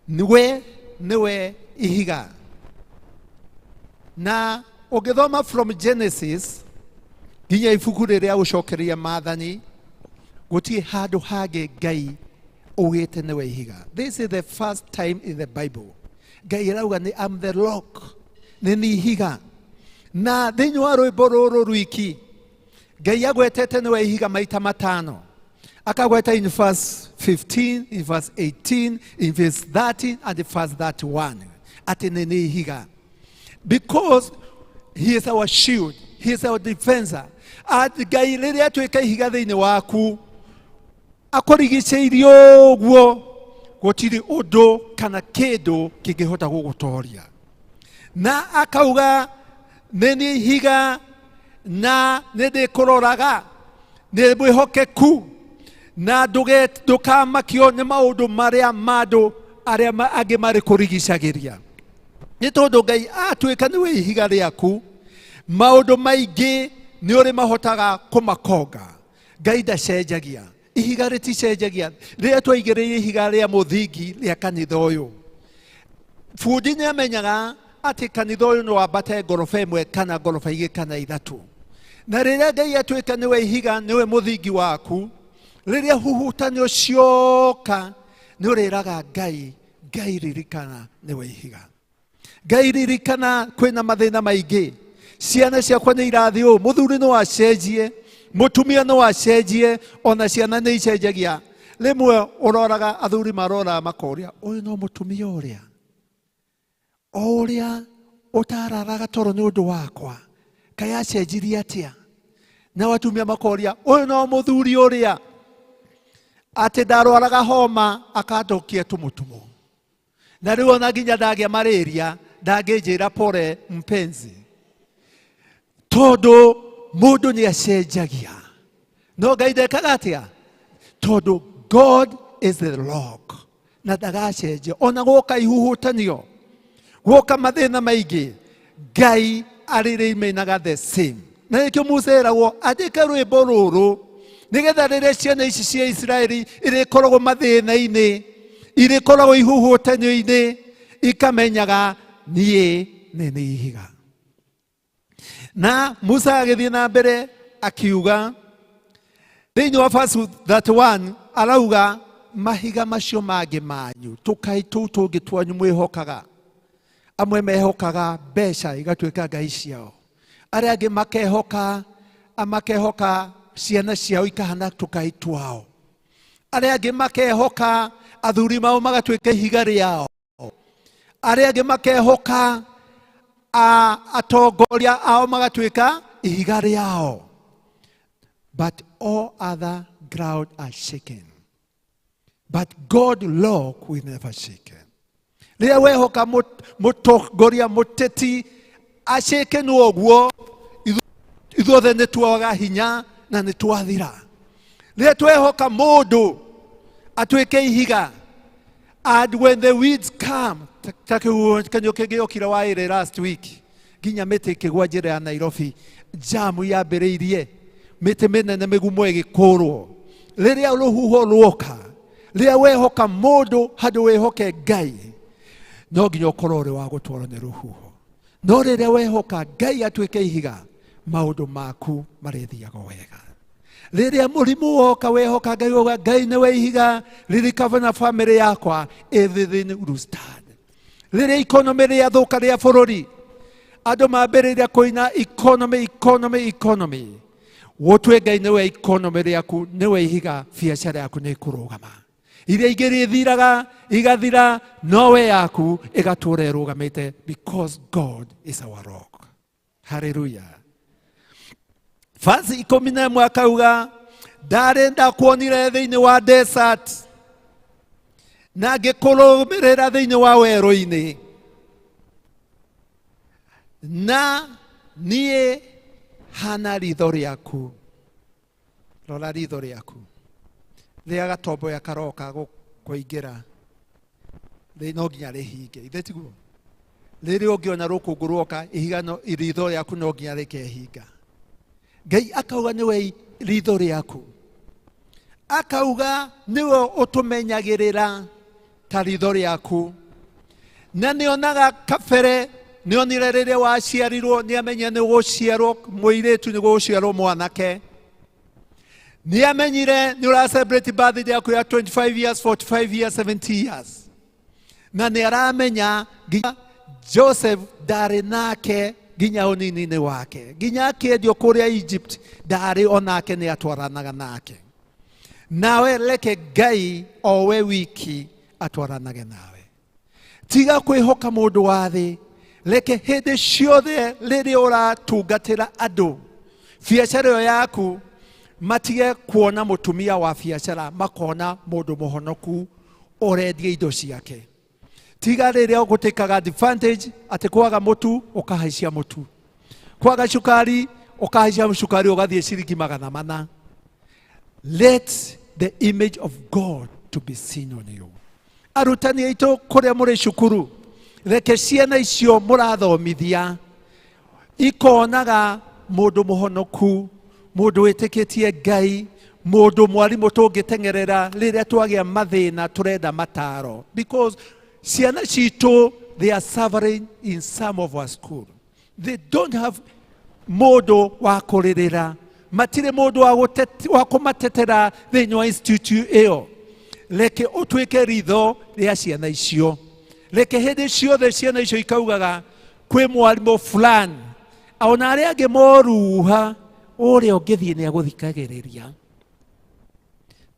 we nĩwe ihiga. Na ũngĩthoma from Genesis nginya ibuku rĩrĩa gũcokeria maathani, gũtirĩ handũ hangĩ Ngai ugĩte nĩwe ihiga. This is the first time in the Bible Ngai arauga nĩ I'm the rock, nĩ ni ihiga. Na thĩinĩ wa rwĩmbo rũrũ rwiki Ngai agwetete nĩwe ihiga maita matano. Akagweta in verse 15, in verse 18, in verse 13 and in verse 31 atĩ nĩ ni ihiga, because he is our shield, he is our defender. Atĩ Ngai rĩrĩa atuĩka ihiga thĩinĩ waku, akũrigicĩirie ũguo, gũtirĩ ũndũ kana kĩndũ kĩngĩhota gũgũtoria. Na akauga nĩ niĩ ihiga na nĩ ndĩkũroraga, nĩ mwĩhokeku, na ndũkamakio nĩ maũndũ marĩa ma andũ arĩa angĩ marĩ kũrigicagĩria. Nĩ tondũ Ngai atuĩka nĩwe ihiga rĩaku, maũndũ maingĩ nĩ ũrĩ mahotaga kũmakonga. Ngai ndacenjagia, ihiga rĩticenjagia. Rĩrĩa twaigĩrĩire ihiga rĩa mũthingi rĩa kanitha ũyũ, bundi nĩ amenyaga atĩ kanitha ũyũ no wambate ngoroba ĩmwe kana ngoroba igĩrĩ kana ithatũ. Na rĩrĩa Ngai atuĩka nĩwe ihiga, nĩwe mũthingi waku, rĩrĩa huhutanio cioka nĩ ũrĩraga Ngai, Ngai ririkana nĩwe ihiga. Ngai ririkana kwĩna mathĩna maingĩ, ciana ciakwa nĩ irathiĩ ũũ, mũthuri no acenjie, mũtumia no acenjie, ona ciana nĩ icenjagia. Rĩmwe ũroraga athuri maroraga makoria, ũyũ no mũtumia ũrĩa o ũrĩa ũtararaga toro nĩ ũndũ wakwa, kaĩ acenjirie atĩa? Na atumia makoria, ũyũ no mũthuri ũrĩa atĩ ndarwaraga homa akandokia tũmũtumo, na rĩu ona nginya ndagĩa malaria ndangĩnjĩra pole mpenzi. Tondũ mũndũ nĩ acenjagia, no Ngai ndekaga atĩa? Tondũ God is the rock, na ndagacenjia. Ona gwoka ihuhutanio, gwoka mathĩna maingĩ, Ngai arĩrĩmenaga the same. Na nĩkĩo Musa eragwo andĩke rwĩmbo rũrũ, nĩgetha rĩrĩa ciana ici cia Isiraeli irĩkoragwo mathĩna-inĩ, irĩkoragwo ihuhutanio-inĩ, ikamenyaga niĩ nĩ nĩ ihiga. Na Musa agĩthiĩ na mbere akiuga thĩinĩ wa verse 31, arauga mahiga macio mangĩ manyu, tũkai tũu tũngĩ twanyu mwĩhokaga. Amwe mehokaga mbeca igatuĩka ngai ciao, arĩa angĩ makehoka ciana ciao ikahana tũkai twao. Arĩa angĩ makehoka athuri mao magatuĩka ihiga rĩao. Arĩa angĩ makehoka atongoria ao magatuĩka ihiga rĩao. But all other ground are shaken. But God rock will never shaken. Rĩrĩa wehoka mũtongoria mũteti acakenwo ũguo, ithuothe nĩ twaga hinya na nĩ twathira. Rĩrĩa twehoka mũndũ atuĩke ihiga, and when the weeds come, ta kĩhuhũkanio kĩngĩ wa ĩrĩ last week, nginya mĩtĩ ĩkĩgwa njĩra ya Nairobi, jamu yambĩrĩirie, mĩtĩ mĩnene mĩgumo ĩgĩkũrwo. Rĩrĩa rũhuho ruoka, rĩrĩa wehoka mũndũ handũ wĩhoke Ngai, no nginya ũkorwo ũrĩ wa gũtwarwo nĩ rũhuho. No rĩrĩa wehoka Ngai atuĩke ihiga, maũndũ maku marĩthiaga wega. Rĩrĩa mũrimũ woka wehoka Ngai, uga Ngai nĩwe ihiga rĩrĩkava na family yakwa, everything will stand. Rĩrĩa economy rĩathũka rĩa bũrũri, andũ mambĩrĩria kũina economy, economy, economy. Gũtue Ngai nĩwe economy rĩaku, nĩwe ihiga, biacara yaku nĩ ĩkũrũgama. Iria ingĩ rĩthiraga igathira, nowe yaku ĩgatũra ĩrũgamĩte, because God is our rock. Hallelujah. Verse 11 akauga, ndarĩ ndakuonire thĩinĩ wa desert na ngĩkũrũmĩrĩra thĩinĩ wa werũ-inĩ, na niĩ hana ritho rĩaku. Rora ritho rĩaku. Rĩrĩa gatomboya karoka kũingĩra, no nginya rĩhinge, ithe tiguo? Rĩrĩa ũngĩona rũkũngũ ruoka, ihiga no, ritho rĩaku no nginya rĩkehinga. Ngai akauga nĩwe ritho rĩaku, akauga nĩwe ũtũmenyagĩrĩra ta ritho rĩaku. Na nĩonaga kabere, nĩonire rĩrĩa waciarirwo, nĩamenyire nĩ gũciarwo mũirĩtu, nĩ gũciarwo mwanake. Nĩamenyire nĩ ũra celebrate birthday yaku ya 25 years, 45 years, 70 years. Na nĩaramenya nginya Joseph ndarĩ nake nginya ũnini-inĩ wake, nginya akĩendio kũrĩa Egypt ndarĩ onake, nĩ atwaranaga nake. Nawe reke Ngai o we wiki atwaranage nawe. Tiga kwĩhoka mũndũ wa thĩ, reke hĩndĩ ciothe rĩrĩa ũratungatĩra andũ biacara ĩyo yaku, matige kuona mũtumia wa biacara, makona mũndũ mũhonoku ũrendia indo ciake. Tiga rĩrĩa ũgũtĩkaga advantage atĩ kwaga mũtu ũkahaicia mũtu, kwaga cukari ũkahaicia cukari ũgathiĩ ciringi 400. Let the image of God to be seen on you. Arutani aitũ kũrĩa mũrĩ cukuru, reke ciana icio mũrathomithia ikonaga mũndũ mũhonoku, mũndũ wĩtĩkĩtie Ngai, mũndũ mwarimũ tũngĩteng'erera rĩrĩa twagĩa mathĩna tũrenda mataro. Because ciana citũ, they are suffering in some of our school. They don't have mũndũ wa kũrĩrĩra, matirĩ mũndũ wa kũmatetera thĩinĩ wa institute ĩyo. Reke ũtuĩke ritho rĩa ciana icio. Reke hĩndĩ ciothe ciana icio ikaugaga kwĩ mwarimũ fulani, ona arĩa angĩ moruha, ũrĩa ũngĩthiĩ nĩ agũthikagĩrĩria,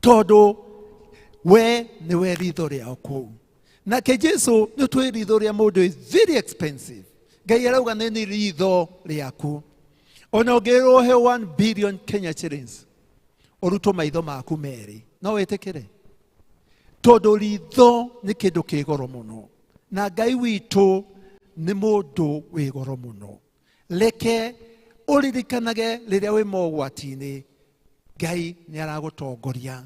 tondũ we nĩwe ritho rĩao kũu. Nake Jesu nĩ twĩ ritho rĩa mũndũ is very expensive. Ngai arauga nĩ nĩ ritho rĩaku. Ona ũngĩrwo ũhe 1 billion Kenya shillings, ũrutwo maitho maku merĩ, no wĩtĩkĩre? Tondũ ritho nĩ kĩndũ kĩ goro mũno, na Ngai witũ nĩ mũndũ wĩ goro mũno. Reke ũririkanage rĩrĩa wĩ mogwati-inĩ, Ngai nĩ aragũtongoria,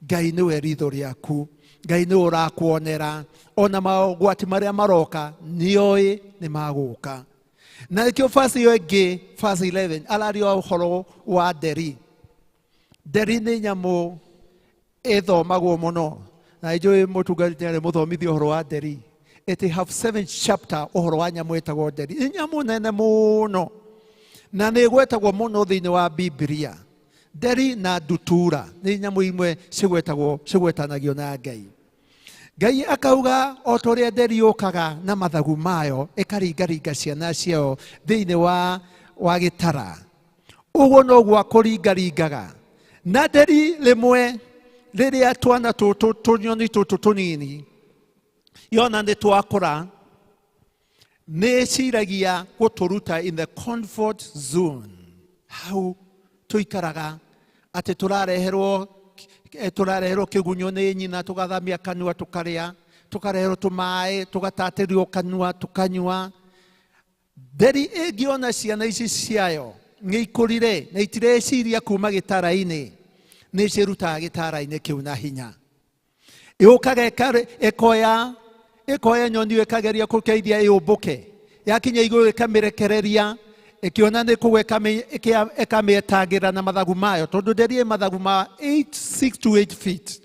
Ngai nĩwe ritho rĩaku, Ngai nĩwe ũrakuonera, ona mogwati marĩa maroka nĩoĩ nĩ magũka. Na nĩkĩo verse ĩyo ĩngĩ, verse 11, araria ũhoro wa nderi. Nderi nĩ nyamũ ĩthomagwo mũno, na njũĩ mũtungatĩri nĩ arĩ mũthomithia ũhoro wa nderi. It have 7 chapter ũhoro wa nyamũ ĩtagwo nderi. Nĩ nyamũ nene mũno na nĩ ĩgwetagwo mũno thĩinĩ wa Biblia. Nderi na ndutura nĩ nyamũ imwe cigwetanagio na Ngai. Ngai akauga o ta ũrĩa nderi yũkaga na mathagu mayo ĩkaringaringa ciana ciayo thĩinĩ wa gĩtara, Ũguo noguo akũringaringaga. Na nderi rĩmwe rĩrĩa twana tũtũ tũnyoni tũtũ tũnini yona nĩ twakũra, nĩ ĩciragia gũtũruta in the comfort zone. Hau tũikaraga atĩ tũrareherwo tũrareherwo kĩgunyũ nĩ nyina, tũgathamia kanua tũkarĩa, tũkareherwo tũmaĩ tũgatatĩrio kanua tũkanyua. Nderi ĩngĩona ciana ici ciayo nĩ ikũrire na itireciria kuma gĩtara-inĩ, nĩ ciĩrutaga gĩtara-inĩ kĩu na hinya. Ĩũkaga ĩkoya ĩkoya nyoni ĩkageria kũkeithia ĩũmbũke, yakinya igũrũ ĩkamĩrekereria, ĩkĩona nĩ kũgwa ĩkamĩetangĩra na mathagu mayo, tondũ nderi ĩ mathagu ma 8 6 to 8 feet.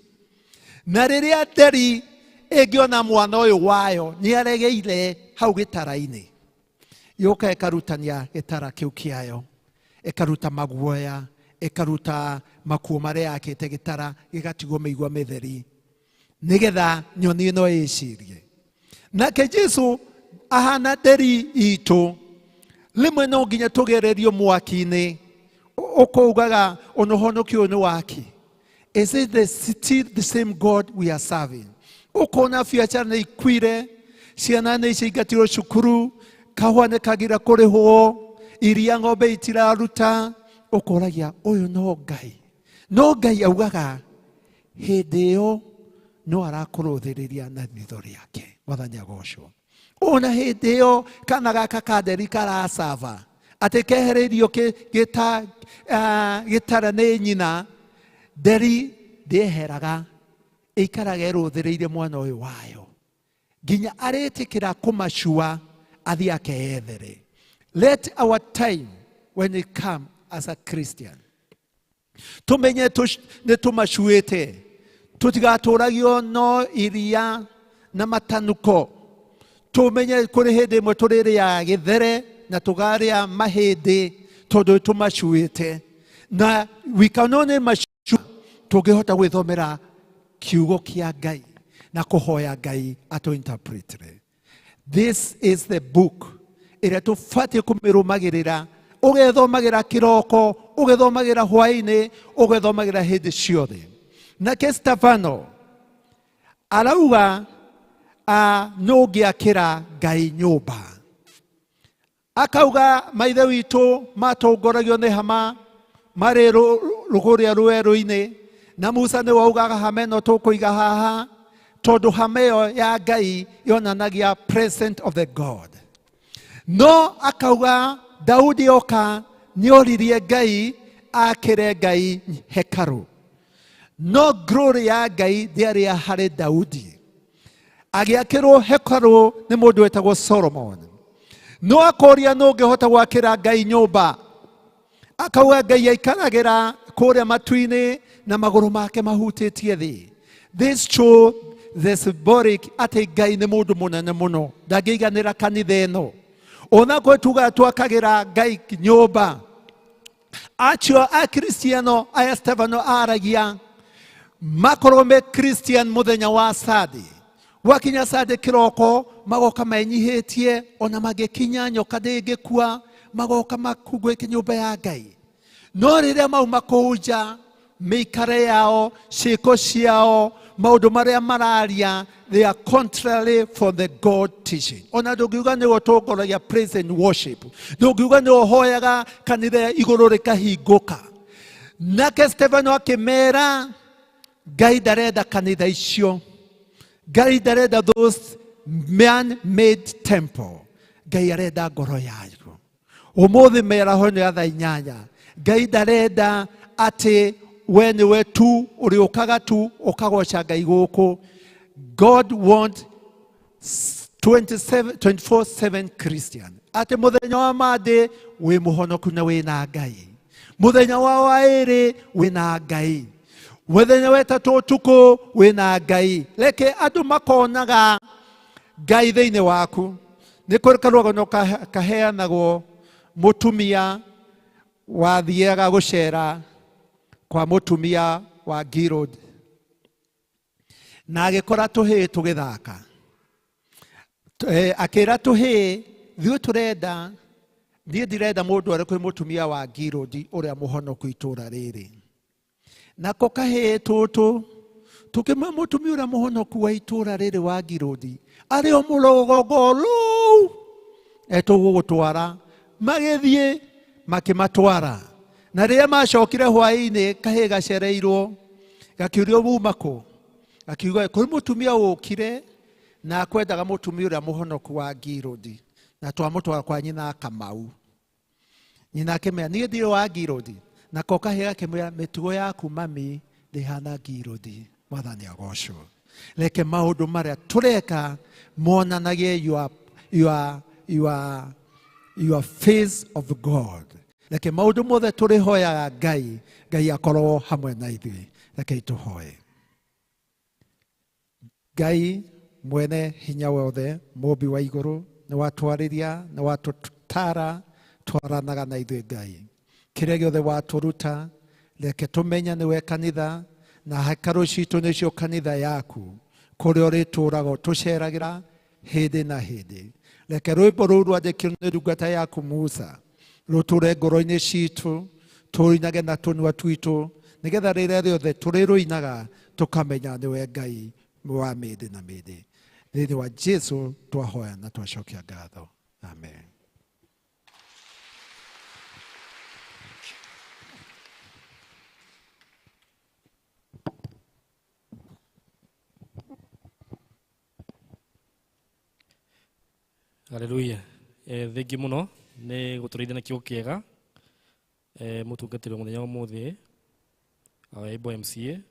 Na rĩrĩa nderi ĩngĩona mwana ũyũ wayo nĩ aregeire hau gĩtara-inĩ, yũka ĩkarutania gĩtara kĩu kĩayo, ĩkaruta maguoya, ĩkaruta makuo marĩa yakĩte gĩtara, gĩgatigwo mĩigua mĩtheri, nĩgetha nyoni ĩno ĩcirie. Nake Jesu ahana nderi itũ, rĩmwe no nginya tũgererio mwaki-inĩ, ũkaugaga ona ũhonokio ũyũ nĩ waki. Is it still the same God we are serving? Ũkona biacara nĩ ikuire, ciana nĩ ciingatirwo cukuru, kahũa nĩ kagira kũrĩhwo, iria ng'ombe itiraruta, ũkoragia ũyũ no Ngai. No Ngai augaga hĩndĩ ĩyo no arakũrũthĩrĩria na ritho rĩake. Mwathani agocwo. Ona hĩndĩ ĩyo kana gaka ka nderi karacaba atĩ kehereirio gĩtara nĩ nyina, nderi ndĩeheraga, ĩikaraga ĩrũthĩrĩirie mwana ũyũ wayo nginya arĩtĩkĩra kũmacua athiĩ akeyethere. Let our time when it come as a Christian tumenye nĩ tũmacuĩte, tũtigatũragio no iria na matanuko. Tumenye kũrĩ hĩndĩ ĩmwe tũrĩrĩaga gĩthere na tũkarĩa mahĩndĩ tondũ tũmacuĩte, na we can only mature tũngĩhota gwĩthomera kiugo kĩa Ngai na kũhoya Ngai atũ-interpretire. This is the book ĩrĩa tũbatiĩ kũmĩrũmagĩrĩra, ũgethomagĩra kĩroko, ũgethomagĩra hwaĩ-inĩ, ũgethomagĩra hĩndĩ ciothe. Nake Stefano arauga nũ ũngĩakĩra Ngai nyũmba. Akauga maithe witũ matongoragio nĩ hama marĩ rũgũrĩa rwerũ-inĩ, na Musa nĩwe augaga hama ĩno tũkũiga haha, tondũ hama ĩyo ya Ngai yonanagia present of the God. No akauga Daudi oka nĩoririe Ngai akĩre Ngai hekarũ, no glory ya Ngai ndĩarĩ ya harĩ Daudi. Agĩakĩrwo hekarũ nĩ mũndũ wetagwo Solomon. No akoria nũ ũngĩhota gwakĩra Ngai nyũmba. Akauga Ngai aikaragĩra kũrĩa matu-inĩ na magũrũ make mahutĩtie thĩ. This show the symbolic atĩ Ngai nĩ mũndũ mũnene mũno, ndangĩiganĩra kanitha ĩno. Ona kwĩ tugaga twakagĩra Ngai nyũmba, acio Akristiano aya Stefano aragia makorwo me Christian mũthenya wa Sunday, gwakinya Sunday kĩroko magoka menyihĩtie, ona mangĩkinya nyoka ndĩngĩkua, magoka makungũĩte nyũmba ya Ngai. No rĩrĩa mauma kũu nja, mĩikare yao, ciĩko ciao, maũndũ marĩa mararia, they are contrary for the God teaching. Ona ndũngiuga nĩwe ũtongoragia praise and worship, ndũngiuga nĩwe ũhoyaga kanitha igũrũ rĩkahingũka. Nake Stefano akĩmera Ngai ndarenda kanitha icio, Ngai ndarenda those man made temple, Ngai arenda ngoro yayo. Ũmũthĩ mĩaraho ĩno ya thaa 8, Ngai ndarenda atĩ we nĩwe tu ũrĩũkaga tu ũkagoca Ngai gũkũ. God want 24/7 Christian, atĩ mũthenya wa Monday wĩ mũhonoku na wĩna Ngai, mũthenya wa waĩrĩ wĩna Ngai, mũthenya wa ĩtatũ ũtukũ wĩna Ngai. Reke andũ makonaga Ngai thĩinĩ waku. Nĩ kũrĩ karũgano kaheanagwo mũtumia wathiaga gũcera kwa mũtumia wa Giroad, na agĩkora tũhĩĩ tũgĩthaka. Akĩra tũhĩĩ, ithuĩ tũrenda Niĩ ndirenda mũndũ arĩ kwĩ mũtumia wa Ngirũndi ũrĩa mũhonoku itũra rĩrĩ. Nako kahĩĩ tũtũ tũkĩmwĩra mũtumia ũrĩa mũhonoku wa itũra rĩrĩ wa Ngirũndi arĩ o mũrũgongo rũu etũgũgũtwara. Magĩthiĩ makĩmatwara. Na rĩrĩa macokire hwaĩ-inĩ kahĩĩ gacereirwo gakĩũrio muma kũ, gakiuga kũrĩ mũtumia ũkire na akwendaga mũtumia ũrĩa mũhonoku wa Ngirũndi na twamũtwara kwa nyina Kamau. Nyina akĩmwĩra niĩ ndirĩ wa Ngirũndi. Nako kahĩĩ gakĩmwĩra mĩtugo yaku mami ndĩhana Ngirũndi. Mwathani agocwo. Reke maũndũ marĩa tũreka monanagie your face of God. Reke maũndũ mothe tũrĩhoyaga Ngai, Ngai akorwo hamwe na ithuĩ. Reke tũhoe. Ngai mwene hinya wothe, mũmbi wa igũrũ, nĩ watwarĩria, nĩ watũtara, twaranaga na ithuĩ Ngai. Kĩrĩa gĩothe watũruta, reke tũmenye nĩwe kanitha, na hekarũ citũ nĩcio kanitha yaku, kũrĩa ũrĩtũũraga ũtũceragĩra hĩndĩ na hĩndĩ. Reke rwĩmbo rũu rwandĩkirwo nĩ ndungata yaku Musa, rũtũre ngoro-inĩ citũ, tũrũinage na tũnua twitũ, nĩgetha rĩrĩa rĩothe tũrĩrũinaga tũkamenya nĩwe Ngai wa mĩndĩ na mĩndĩ. Thĩinĩ wa Jesu twahoya na twacokia ngatho. Amen. Haleluya. Thengi muno nĩ gũtũrĩithia na kiugo kĩega. Mũtungatĩri wa mũthenya wa ũmũthĩ, Able MCA,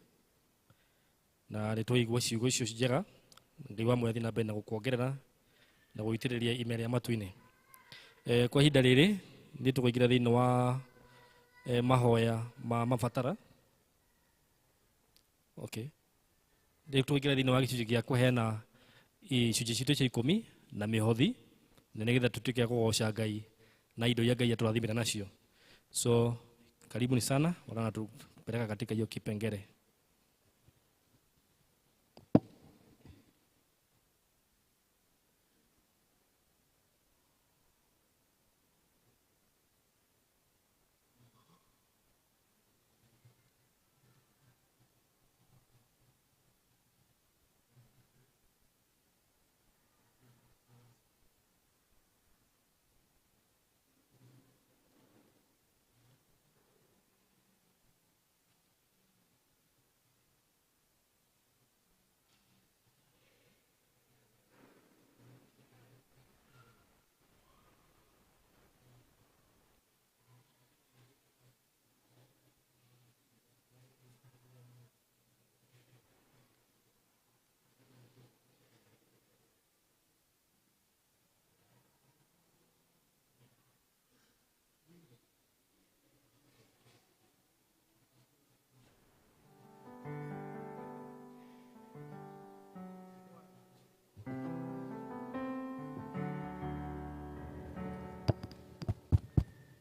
na nĩ twaigua ciugo icio njega. Ngai wa muoyo athiĩ na mbere na gũkuongerera na gũitĩrĩria ime rĩa matu-inĩ. Kwa ihinda rĩrĩ nĩ tũkũingĩra thĩinĩ wa mahoya ma mabatara. Okay. Nĩ tũkũingĩra thĩinĩ wa gĩcunjĩ gĩa kũheana icunjĩ citũ cia 10 na mĩhothi, na nĩgetha tũtuĩke a kũgoca Ngai na indo iria Ngai atũrathimĩte nacio. So karibuni sana, wanatupeleka katika hiyo kipengele.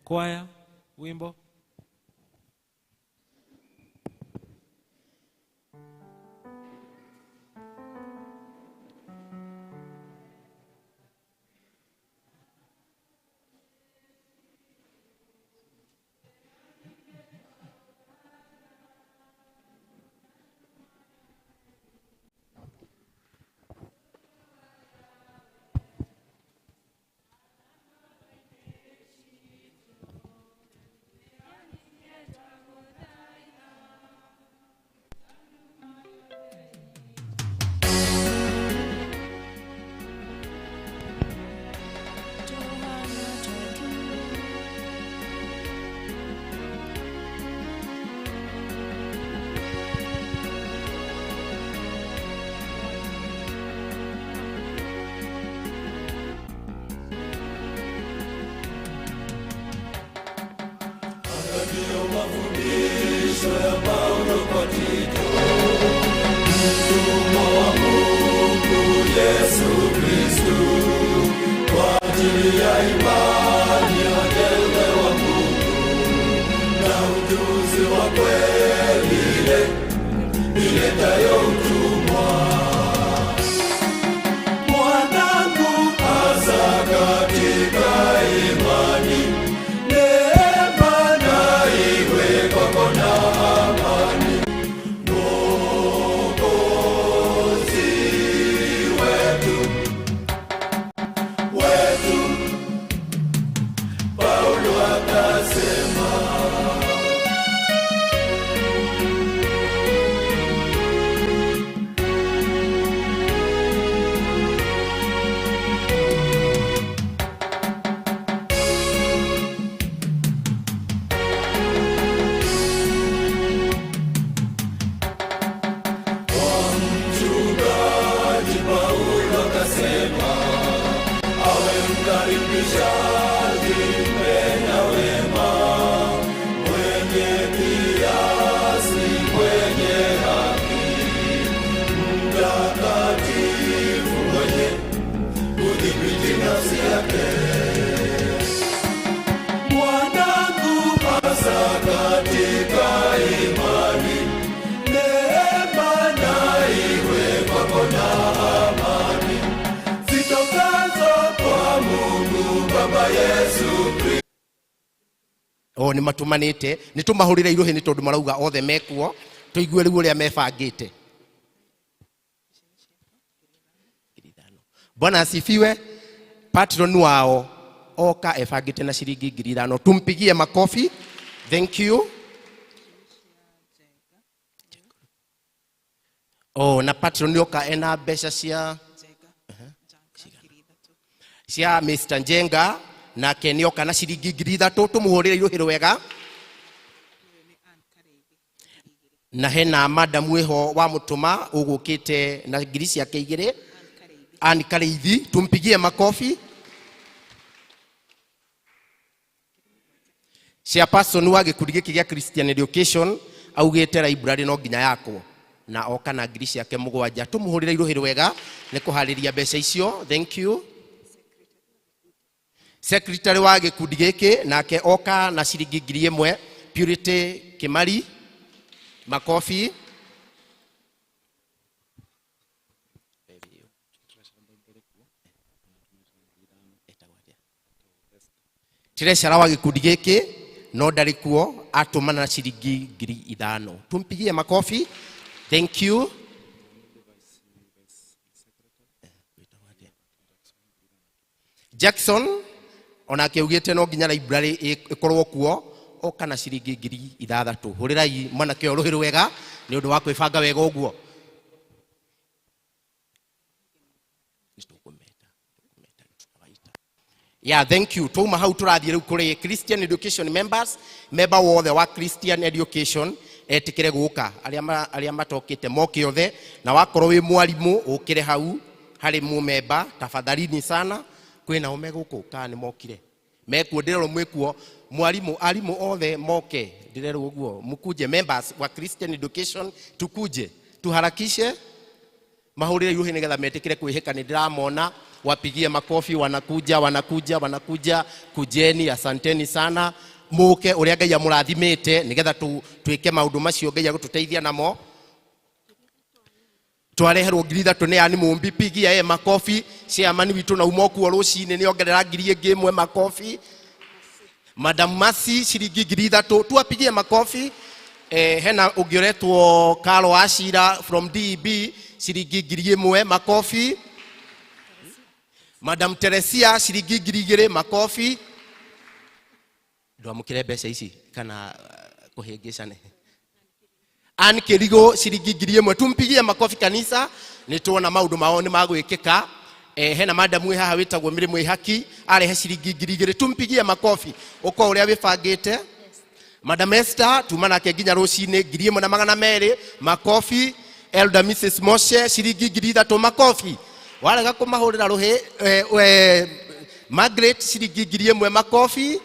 Kwaya, wimbo. Mafundisho ya Paulo kwa Tito, mtumwa wa Mungu Yesu Kristo, kwa ajili ya imani ya wateule wa Mungu na ujuzi wa kweli ile iletayo utumwa. Mwanangu, hasa katika imani Mkaribishaji, mpenda wema, mwenye kiasi, mwenye haki, mtakatifu, mwenye kudhibiti nafsi yake. Mwanangu, hasa katika imani, neema na iwe kwako na amani, zitokazo kwa Mungu Baba Yesu Kristo. O nä matåmanä te nä tå mahå rä re iruhä nä tondå marauga othe mekuo tå igue rä u å rä a mebangä te. Bwana asifiwe. Patron wao oka ebangĩte na ciringi 5,000. Tumpigie makofi. Thank you. Oh, na patron oka ena mbeca cia cia Mr. Njenga, nake nĩ oka na ciringi 3,000. Tũmũhũrĩre iruhĩ rwega. Na hena madam wĩho wa mũtũma ũgũkĩte na ngiri ciake igĩrĩ, Ann Kareithi, tumpigie makofi. Chairperson wa gĩkundi gĩkĩ gĩa Christian Education augĩte library no nginya yakwo, na oka na ngiri ciake 7. Tũmũhũrĩre iruhĩ rwega nĩ kũharĩria mbeca icio. Thank you. Secretary wa gĩkundi gĩkĩ nake oka na ciringi 1,000, Purity Kimari, makofi. Treasurer wa gĩkundi gĩkĩ no ndarĩ kuo, atũmana na ciringi 5,000. Tumpigie makofi. Thank you. Jackson onake augĩte no nginya library ĩkorwo kuo, oka na ciringi 6,000. Hũrĩrai mwanake ũyũ rũhĩ rwega nĩ ũndũ wa kwĩbanga wega ũguo. Yeah, thank you. Twauma hau tũrathiĩ rĩu kũrĩ Christian Education members, member wothe wa Christian Education etĩkĩre gũka, arĩa matokĩte moke othe, na wakorwo wĩ mwarimũ ũkĩre hau harĩ mũmemba, tafadhalini sana. Kwĩna o megũkũ kana nĩ mokire? Mekuo, ndĩrerwo mwĩkuo. Mwarimũ, arimũ othe moke, ndĩrerwo ũguo mukuje. Members wa Christian Education tukuje, tuharakishe, mahũrĩre iruhĩ nĩgetha metĩkĩre kwĩhĩka. Nĩ ndĩramona, wapigie makofi, wanakuja, wanakuja, wanakuja. Kujeni, asanteni sana, mũke ũrĩa Ngai amũrathimĩte nĩgetha twĩke maũndũ macio Ngai agũtũteithia namo. Twareherwo 3,000 nĩ Ann Mũmbi, pigia ye makofi. Chairman witũ na uma okuo rũcinĩ nĩ ongerera ngiri ĩngĩ ĩmwe, makofi. Madam Mercy ciringi 3,000, tuwapigie makofi. Hena ũngĩ ũretwo Carol Ashira from DEB ciringi 1,000, makofi. Madam Teresia ciringi 2,000, makofi. Ndwamũkĩre mbeca ici kana kũhĩngĩcane. Ann Kĩrigo ciringi 1,000, tumpigie makofi kanisa. Nĩ tuona maũndũ mao nĩ magwĩkĩka. Hena madam wĩ haha wĩtagwo Mary Mwĩhaki arehe ciringi 2,000, tumpigie makofi. Ũkorwo ũrĩa wĩbangĩte. Madam Esther tuma nake nginya rũcinĩ 1,200, makofi. Elder Mrs Moshe ciringi 3,000, makofi. Warega kũmahũrĩra rũhĩ. Margaret ciringi 1,000, makofi.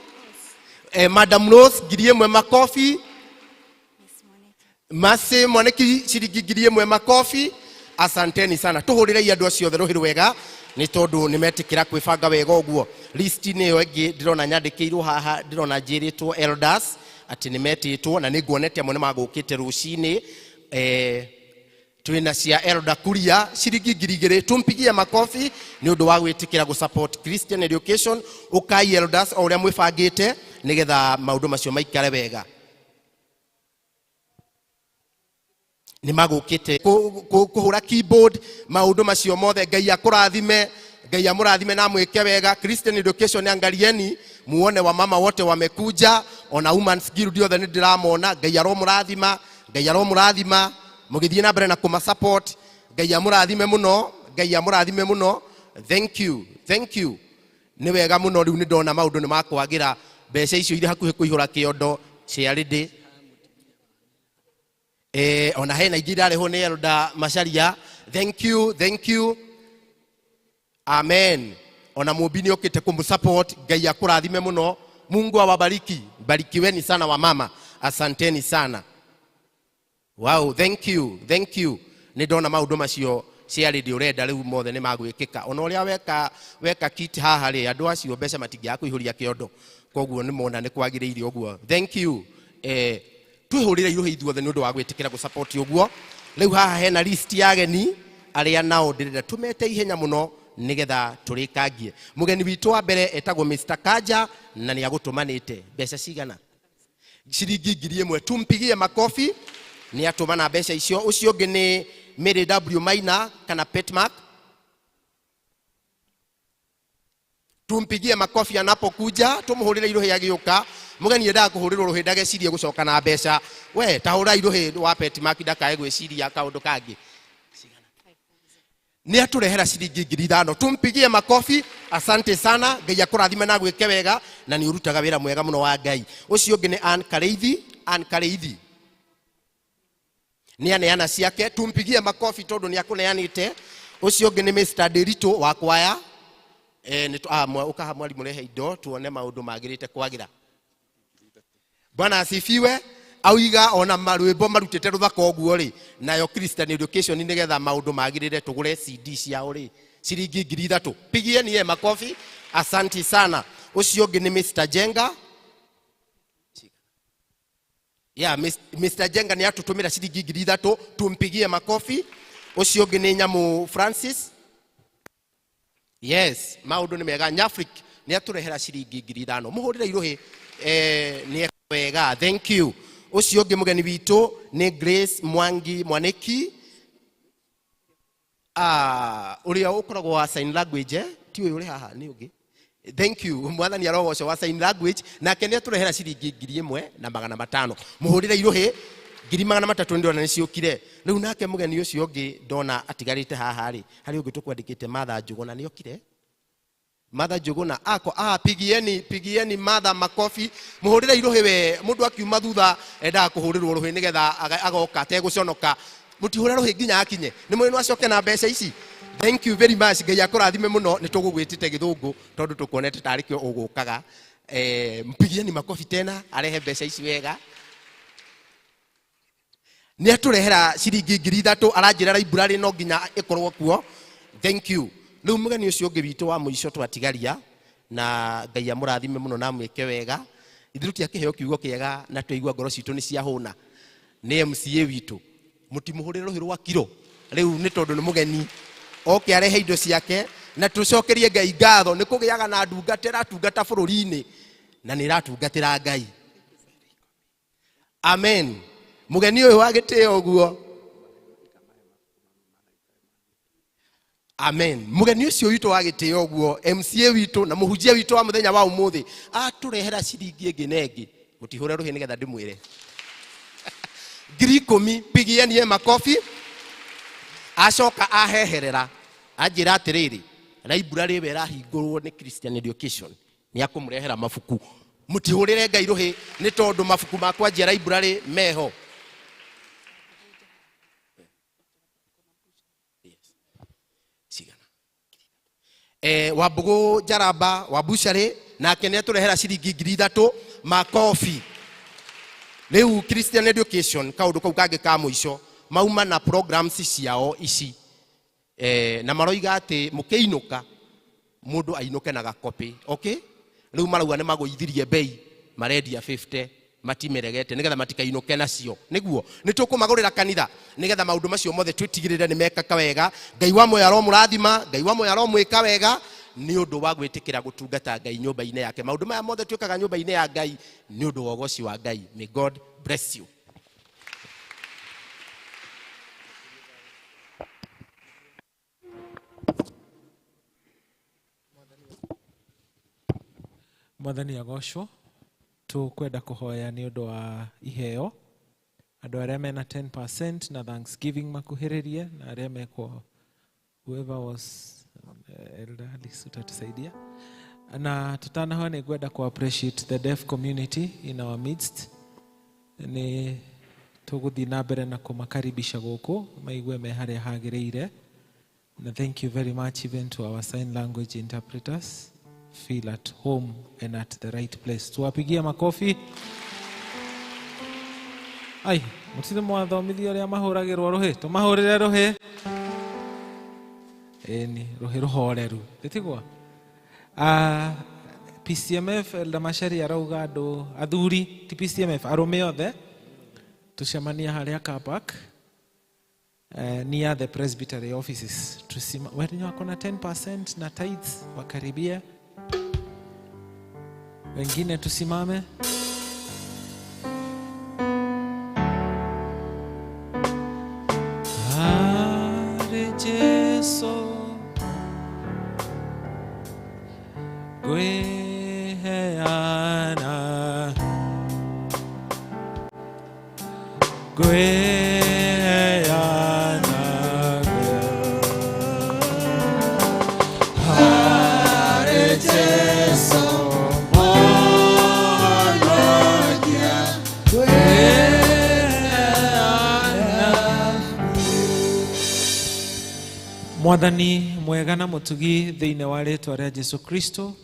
Madam Rose 1,000, makofi. Masi Mwaniki ciringi 1,000, makofi. Asanteni sana, tũhũrĩrei andũ acio othe rũhĩ rwega nĩ tondũ nĩ metĩkĩra kwĩbanga wega ũguo. List-inĩ ĩyo ĩngĩ ndĩrona nyandĩkĩirwo haha, ndĩrona njĩrĩtwo elders atĩ nĩ metĩtwo, na nĩ nguonete amwe nĩ magũkĩte rũcinĩ. Twĩna cia Elder Kuria ciringi 2,000, tumpigie makofi nĩ ũndũ wa gwĩtĩkĩra gũ support Christian Education. Ũkai elders o ũrĩa mwĩbangĩte nĩgetha maũndũ macio maikare wega. Nĩ magũkĩte kũhũra keyboard, maũndũ macio mothe. Ngai akũrathime, Ngai amũrathime na amwĩke wega. Christian Education, angalieni muone wamama wote wamekuja, ona Women's Guild othe nĩ ndĩramona. Ngai aromũrathima, Ngai aromũrathima mũgĩthiĩ na mbere na kũma support. Ngai amũrathime mũno, Ngai amũrathime mũno. Thank you, thank you. Nĩ wega mũno. Rĩu nĩ ndona maũndũ nĩ makwagĩra, mbeca icio irĩ hakuhĩ kũihũra kĩondo cia rĩndĩ. Ona hena ingĩ irarehwo nĩ Elder Macharia. Thank you, thank you. Amen. Ona mũmbi nĩ okĩte kũmũsupport. Ngai akũrathime mũno. Mungu awabariki. Barikiweni sana wamama. Asanteni sana. Wow, thank you, thank you. Nĩ ndona maũndũ macio ciarĩ ũrenda rĩu mothe nĩ magwĩkĩka. Ona ũrĩa weka weka kit haha rĩ, andũ acio mbeca matingĩaga kũihũria kĩondo. Koguo nĩ mona nĩ kwagĩrĩire ũguo. Thank you. Twĩhũrĩre irũhĩ ithuothe nĩ ũndũ wa gwĩtĩkĩra gũsupport ũguo. Rĩu haha hena list ya ageni arĩa nao ndĩrenda tũmete ihenya mũno nĩgetha tũrĩkangie. Mũgeni witũ wa mbere etagwo Mr. Kanja na nĩ agũtũmanĩte mbeca cigana? Ciringi 1000. Tumpigie makofi, nĩ atũmana mbeca icio. Ũcio ũngĩ nĩ Mary W Maina kana Petmark. Tumpigie makofi anapokuja, tumuhurire iruhi agiuka. Mugeni endaga kuhurirwo ruhi ndagecirie gucoka na mbeca. We ta hura iruhi wa Petmark ndakae gwiciria kaundu kangi. Nĩ atũrehera ciringi 5000. Tumpigie makofi. Asante sana. Ngai akũrathime na gwĩke wega, na nĩ ũrutaga wĩra mwega mũno wa Ngai. Ũcio ũngĩ nĩ Ann Kareithi. Ann Kareithi nĩ aneana ciake. Tumpigie makofi tondũ nĩ akũneanĩte. Ũcio ũngĩ nĩ Mr. Ndiritu wa kwaya. Nĩ ũkaha mwarimũ rehe indo tuone maũndũ magĩrĩte kwagĩra. Bwana asifiwe. Auiga ona marwĩmbo marutĩte rũthaka ũguo rĩ, nayo Christian Education nĩgetha maũndũ magĩrĩre tũgũre CD ciao rĩ, ciringi 3000. Pigieni ye makofi. Asanti sana. Ũcio ũngĩ nĩ Mr. Jenga. Yeah, Mr. Jenga nĩ atũtũmĩra ciringi 3000. Tumpigie makofi. Ũcio ũngĩ nĩ Nyamu Francis. Yes, maũndũ nĩ mega. Nyafric nĩ atũrehera ciringi 5000. Mũhũrĩre irũhĩ, nĩ eka wega. Thank you. Ũcio ũngĩ mũgeni witũ nĩ Grace Mwangi Mwaniki. Ũrĩa ũkoragwo wa sign language, Ti ũyũ ũrĩ haha, nĩ ũngĩ. Thank you. Mwathani arogocwo wa sign language. Nake nĩ atũrehera ciringi 1500. Mũhũrĩre irũhĩ. 300,000 ndĩrona nĩ ciũkire. Rĩu nake mũgeni ũcio ũngĩ ndona atigarĩte haha rĩ, harĩ ũngĩ tũkwandĩkĩte Martha Njũgũna, nĩ okire? Martha Njũgũna ako, pigieni, pigieni Martha makofi. Mũhũrĩre irũhĩ we, mũndũ akiuma thutha endaga kũhũrĩrwo rũhĩ nĩgetha agoka ategũconoka. Mũtihũre rũhĩ nginya akinye. Nĩ mũĩ no acoke na mbeca ici. Thank you very much. Ngai akũrathime mũno. Nĩ tũgũgwĩtĩte gĩthũngũ tondũ tũkuonete tarĩ kĩo ũgũkaga. Mpigieni makofi tena arehe mbeca ici wega. Nĩ atũrehera ciringi 3000, aranjĩra library no nginya ĩkorwo kuo. Thank you. Rĩu mũgeni ũcio ũngĩ witũ wa mũico twatigaria, na Ngai amũrathime mũno na amwĩke wega. Ithuĩ tũtiakĩheo kiugo kĩega na twaigua ngoro citũ nĩ ciahũna. Nĩ MCA witũ. Mũtimũhũrĩre rũhĩ rwa kiro. Rĩu nĩ tondũ nĩ mũgeni oke arehe indo ciake, na tũcokerie Ngai ngatho nĩ kũgĩaga na ndungata ĩratungata bũrũri-inĩ na nĩ ĩratungatĩra Ngai. Amen. Mũgeni ũyũ wa gĩtĩo ũguo. Amen. Mũgeni ũcio witũ wa gĩtĩo ũguo, MCA witũ na mũhunjia witũ wa mũthenya wa ũmũthĩ, atũrehera ciringi ĩngĩ na ĩngĩ. Mũtihũre rũhĩ nĩgetha ndĩmwĩre. 10,000, pigieni ye makofi. Acoka aheherera, anjĩra atĩrĩrĩ, library ĩyo ĩrahingũrwo nĩ Christian Education, nĩ akũmũrehera mabuku. Mũtihũrĩre Ngai rũhĩ nĩ tondũ mabuku ma kwanjia library meho. Wambũgũ Njaramba wa Bucharĩ nake nĩ atũrehera ciringi 3000 makobi. Rĩu Christian Education kaũndũ kau kangĩ ka mũico mauma na programs ciao ici. Na maroiga atĩ mũkĩinũka mũndũ ainũke na gakopi. Okay? Rĩu marauga nĩ magũithirie bei, marendia 50 matimeregete nĩgetha matikainũke nacio. Nĩguo nĩ tũkũmagũrĩra kanitha nĩgetha maũndũ macio mothe twĩtigĩrĩre nĩ mekaka wega. Ngai wa muoyo aromũrathima, Ngai wa muoyo aromwĩka wega nĩ ũndũ wa gwĩtĩkĩra gũtungata Ngai nyũmba-inĩ yake. Maũndũ maya mothe twĩkaga nyũmba-inĩ ya Ngai nĩ ũndũ wa ũgoci wa Ngai. May God bless you. Mwathani agocwo. Tũkwenda kũhoya nĩ ũndũ wa iheo. Andũ arĩa mena 10% na Thanksgiving makuhĩrĩrie, na arĩa mekwo, whoever was Elder Alice utatusaidia. Na tutanahoya nĩ ngwenda ku appreciate the deaf community in our midst. Nĩ tũgũthiĩ na mbere na kũmakaribisha gũkũ maigue me harĩa hagĩrĩire. Na thank you very much even to our sign language interpreters. Feel at home and at the right place. Tuwapigie makofi. Ai, mũtirĩ mwathomithio ũrĩa mahũragĩrwo rũhĩ. Tũmahũrĩre rũhĩ. Ĩni, rũhĩ rũhoreru. Tĩtigwa? PCMF Elder Mashari arauga andũ athuri ti PCMF arũme othe tucemania harĩa car park near the presbytery offices. Wenye wako na 10% na tithes wakaribia, wengine tusimame. Hare Jesu ngwĩheana, ngwĩheana, Hare Jesu Mwonokia, ngwĩheana. Mwathani mwega na mũtugi thĩinĩ wa rĩtwa rĩa Jesu Kristo,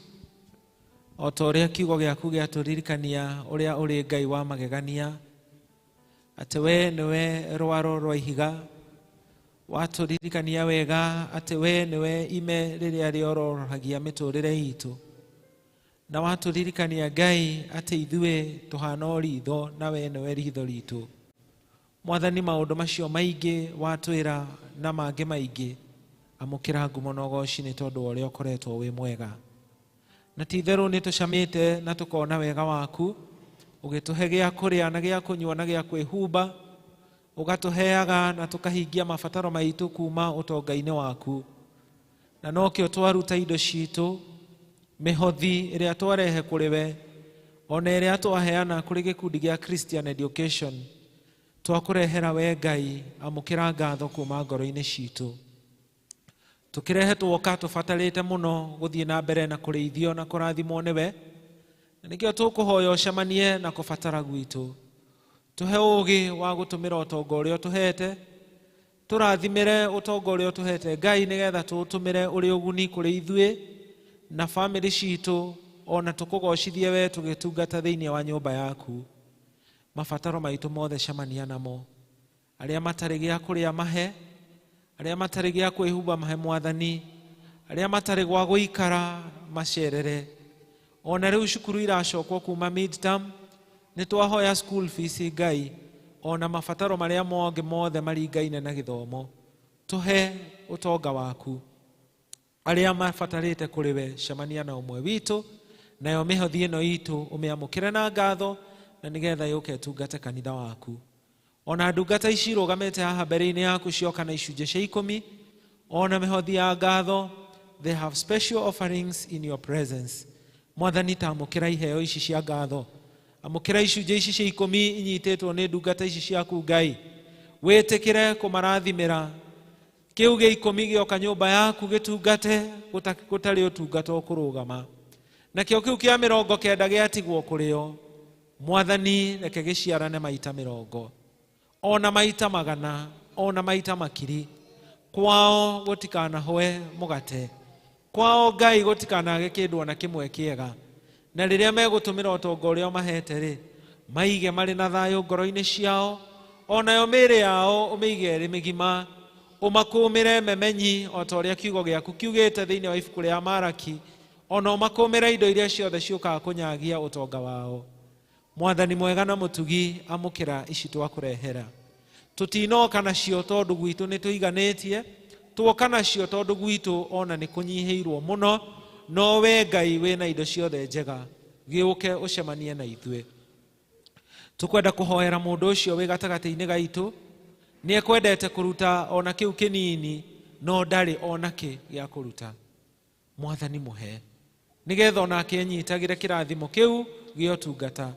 o ta ũrĩa kiugo gĩaku gĩatũririkania ũrĩa ũrĩ Ngai wa magegania, atĩ we nĩwe rwaro rwa ihiga, watũririkania wega atĩ we nĩwe ime rĩrĩa rĩororohagia mĩtũrĩre itũ, na watũririkania Ngai atĩ ithuĩ tũhana o ritho na we nĩwe ritho ritũ. Mwathani, maũndũ macio maingĩ watwĩra na mangĩ maingĩ, amũkĩra ngumo na ũgoci nĩ tondũ wa ũrĩa ũkoretwo wĩ mwega. Na ti itherũ nĩ tũcamĩte na tũkona wega waku, ũgĩtũhe gĩa kũrĩa na gĩa kũnyua na gĩa kwĩhumba, ũgatũheaga na tũkahingia mabataro maitũ kuma ũtonga-inĩ waku. Na nokĩo twaruta indo citũ, mĩhothi ĩrĩa twarehe kũrĩ we, ona ĩrĩa twaheana kũrĩ gĩkundi gĩa Christian Education, twakũrehera we Ngai, amũkĩra ngatho kuma ngoro-inĩ citũ. Tũkĩrehe twoka tũbatarĩte mũno gũthiĩ na mbere na kũrĩithio na kũrathimwo nĩwe, na nĩkĩo tũkũhoya ũcemanie na kũbatara gwitũ. Tũhe ũũgĩ wa gũtũmĩra ũtonga ũrĩa ũtũhete, tũrathimĩre ũtonga ũrĩa ũtũhete Ngai, nĩgetha tũũtũmĩre ũrĩ ũguni kũrĩ ithuĩ na bamĩrĩ citũ, ona tũkũgocithie we tũgĩtungata thĩinĩ wa nyũmba yaku. Mabataro maitũ mothe cemania namo, arĩa matarĩ gĩa kũrĩa mahe, arĩa matarĩ gĩa kwĩhumba mahe Mwathani, arĩa matarĩ gwa gũikara macerere. Ona rĩu cukuru iracokwo kuma midterm, nĩ twahoya school fees Ngai, ona mabataro marĩa mangĩ mothe maringaine na gĩthomo. Tũhe ũtonga waku. Arĩa mabatarĩte kũrĩ we, cemania na ũmwe witũ, nayo mĩhothi ĩno itũ ũmĩamũkĩre na ngatho, na nĩgetha yũke ĩtungate kanitha waku. Ona ndungata ici irũgamĩte haha mbere-inĩ yaku cioka na icunjĩ cia ikũmi, ona mĩhothi ya ngatho, they have special offerings in your presence. Mwathani, ta amũkĩra iheo ici cia ngatho, amũkĩra icunjĩ ici cia ikũmi inyitĩtwo nĩ ndungata ici ciaku Ngai, wĩtĩkĩre kũmarathimĩra. Kĩu gĩa ikũmi gĩoka nyũmba yaku gĩtungate, gũtarĩ ũtungata ũkũrũgama. Nakĩo kĩu kĩa 90 gĩatigwo kũrĩo, Mwathani, reke gĩciarane maita 80, ona maita 100, ona maita 1,000. Kwao gũtikanahwe mũgate, kwao Ngai gũtikanage kĩndũ ona kĩmwe kĩega. Na rĩrĩa megũtũmĩra ũtonga ũrĩa ũmahete rĩ, maige marĩ na thayũ ngoro-inĩ ciao, onayo mĩĩrĩ yao ũmĩige ĩrĩ mĩgima, ũmakũmĩre memenyi o ta ũrĩa kiugo gĩaku kiugĩte thĩinĩ wa ibuku rĩa Maraki, ona ũmakũmĩre indo iria ciothe ciũkaga kũnyagia ũtonga wao. Mwathani mwega na mũtugi, amũkĩra ici twakũrehera. Tũtinoka nacio tondũ gwitũ nĩ tũiganĩtie, tuoka nacio tondũ gwitũ ona nĩ kũnyihĩirwo mũno, no we Ngai wĩna indo ciothe njega, gĩũke ũcemanie na ithuĩ. Tũkwenda kũhoera mũndũ ũcio wĩ gatagatĩ-inĩ gaitũ, nĩ ekwendete kũruta ona kĩu kĩnini, no ndarĩ ona kĩ gĩa kũruta. Mwathani mũhe, nĩgetha onake enyitagĩre kĩrathimo kĩu gĩa ũtungata.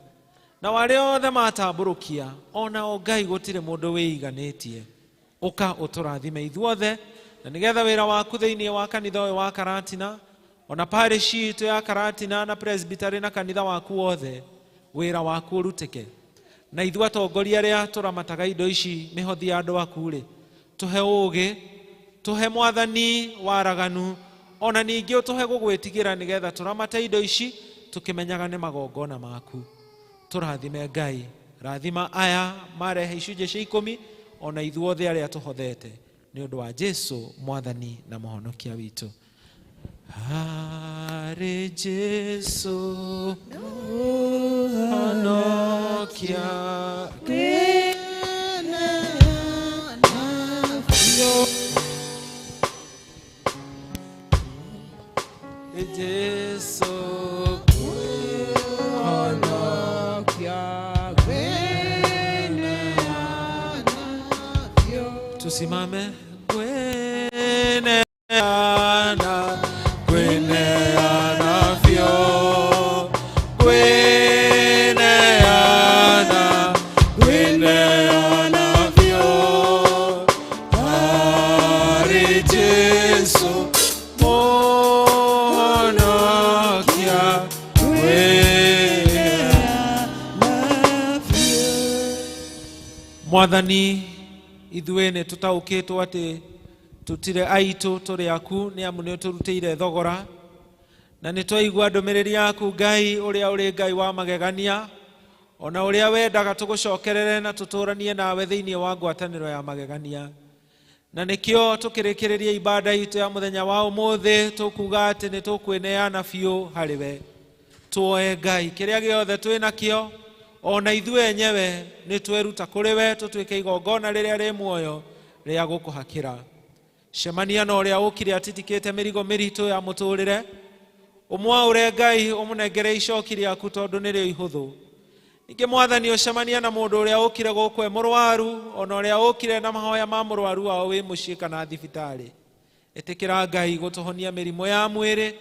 Na arĩa othe matambũrũkia, ona o Ngai gũtirĩ mũndũ wĩiganĩtie. Ũka ũtũrathime ithuothe, na nĩgetha wĩra waku thĩinĩ wa kanitha ũyũ wa Karatina, ona parish itũ ya Karatina na presbytery na kanitha waku wothe, wĩra waku ũrutĩke. Na ithuĩ atongoria arĩa tũramataga indo ici mĩhothi ya andũ aku rĩ, tũhe ũũgĩ Tũhe Mwathani waraganu, ona ningĩ ũtũhe gũgwĩtigĩra nĩgetha tũramate indo ici tũkĩmenyaga nĩ magongona maku. Tũrathime Ngai, rathima aya marehe icunjĩ cia 10 ona ithuothe arĩa tũhothete nĩ ũndũ wa Jesu Mwathani na Mũhonokia witũ. Harĩ Jesu Mũhonokia, Jesu Mũhonokia, tusimame. Kweneana, kweneana vyo, kweneana, kweneana vyo, harĩ Jesu Mũhonokia, kweneana vyo. Mwathani, ithuĩ nĩ tũtaũkĩtwo atĩ tũtirĩ aitũ, tũrĩ aku, nĩ amu nĩ ũtũrutĩire thogora, na nĩ twaigua ndũmĩrĩri yaku Ngai, ũrĩa ũrĩ Ngai wa magegania, ona ũrĩa wendaga tũgũcokerere na tũtũranie nawe thĩinĩ wa ngwatanĩro ya magegania. Na nĩkĩo tũkĩrĩkĩrĩria ibada itũ ya mũthenya wa ũmũthĩ tũkuga atĩ nĩ tũkwĩneana biũ harĩ we. Tuoe Ngai kĩrĩa gĩothe twĩ nakĩo, ona ithuĩ enyewe nĩ tweruta kũrĩ we, tũtuĩke igongona rĩrĩa rĩ muoyo rĩa gũkũhakĩra. Cemania na ũrĩa ũkire atitikĩte mĩrigo mĩritũ ya mũtũrĩre, ũmwaũre Ngai, ũmũnengere icoki rĩaku tondũ nĩrĩo ihũthũ. Ningĩ Mwathani, ũcemania na mũndũ ũrĩa ũkire gũkũ e mũrwaru, ona ũrĩa ũkire na mahoya ma mũrwaru wao wĩ mũciĩ kana thibitarĩ. Ĩtĩkĩra Ngai gũtũhonia mĩrimũ ya mwĩrĩ,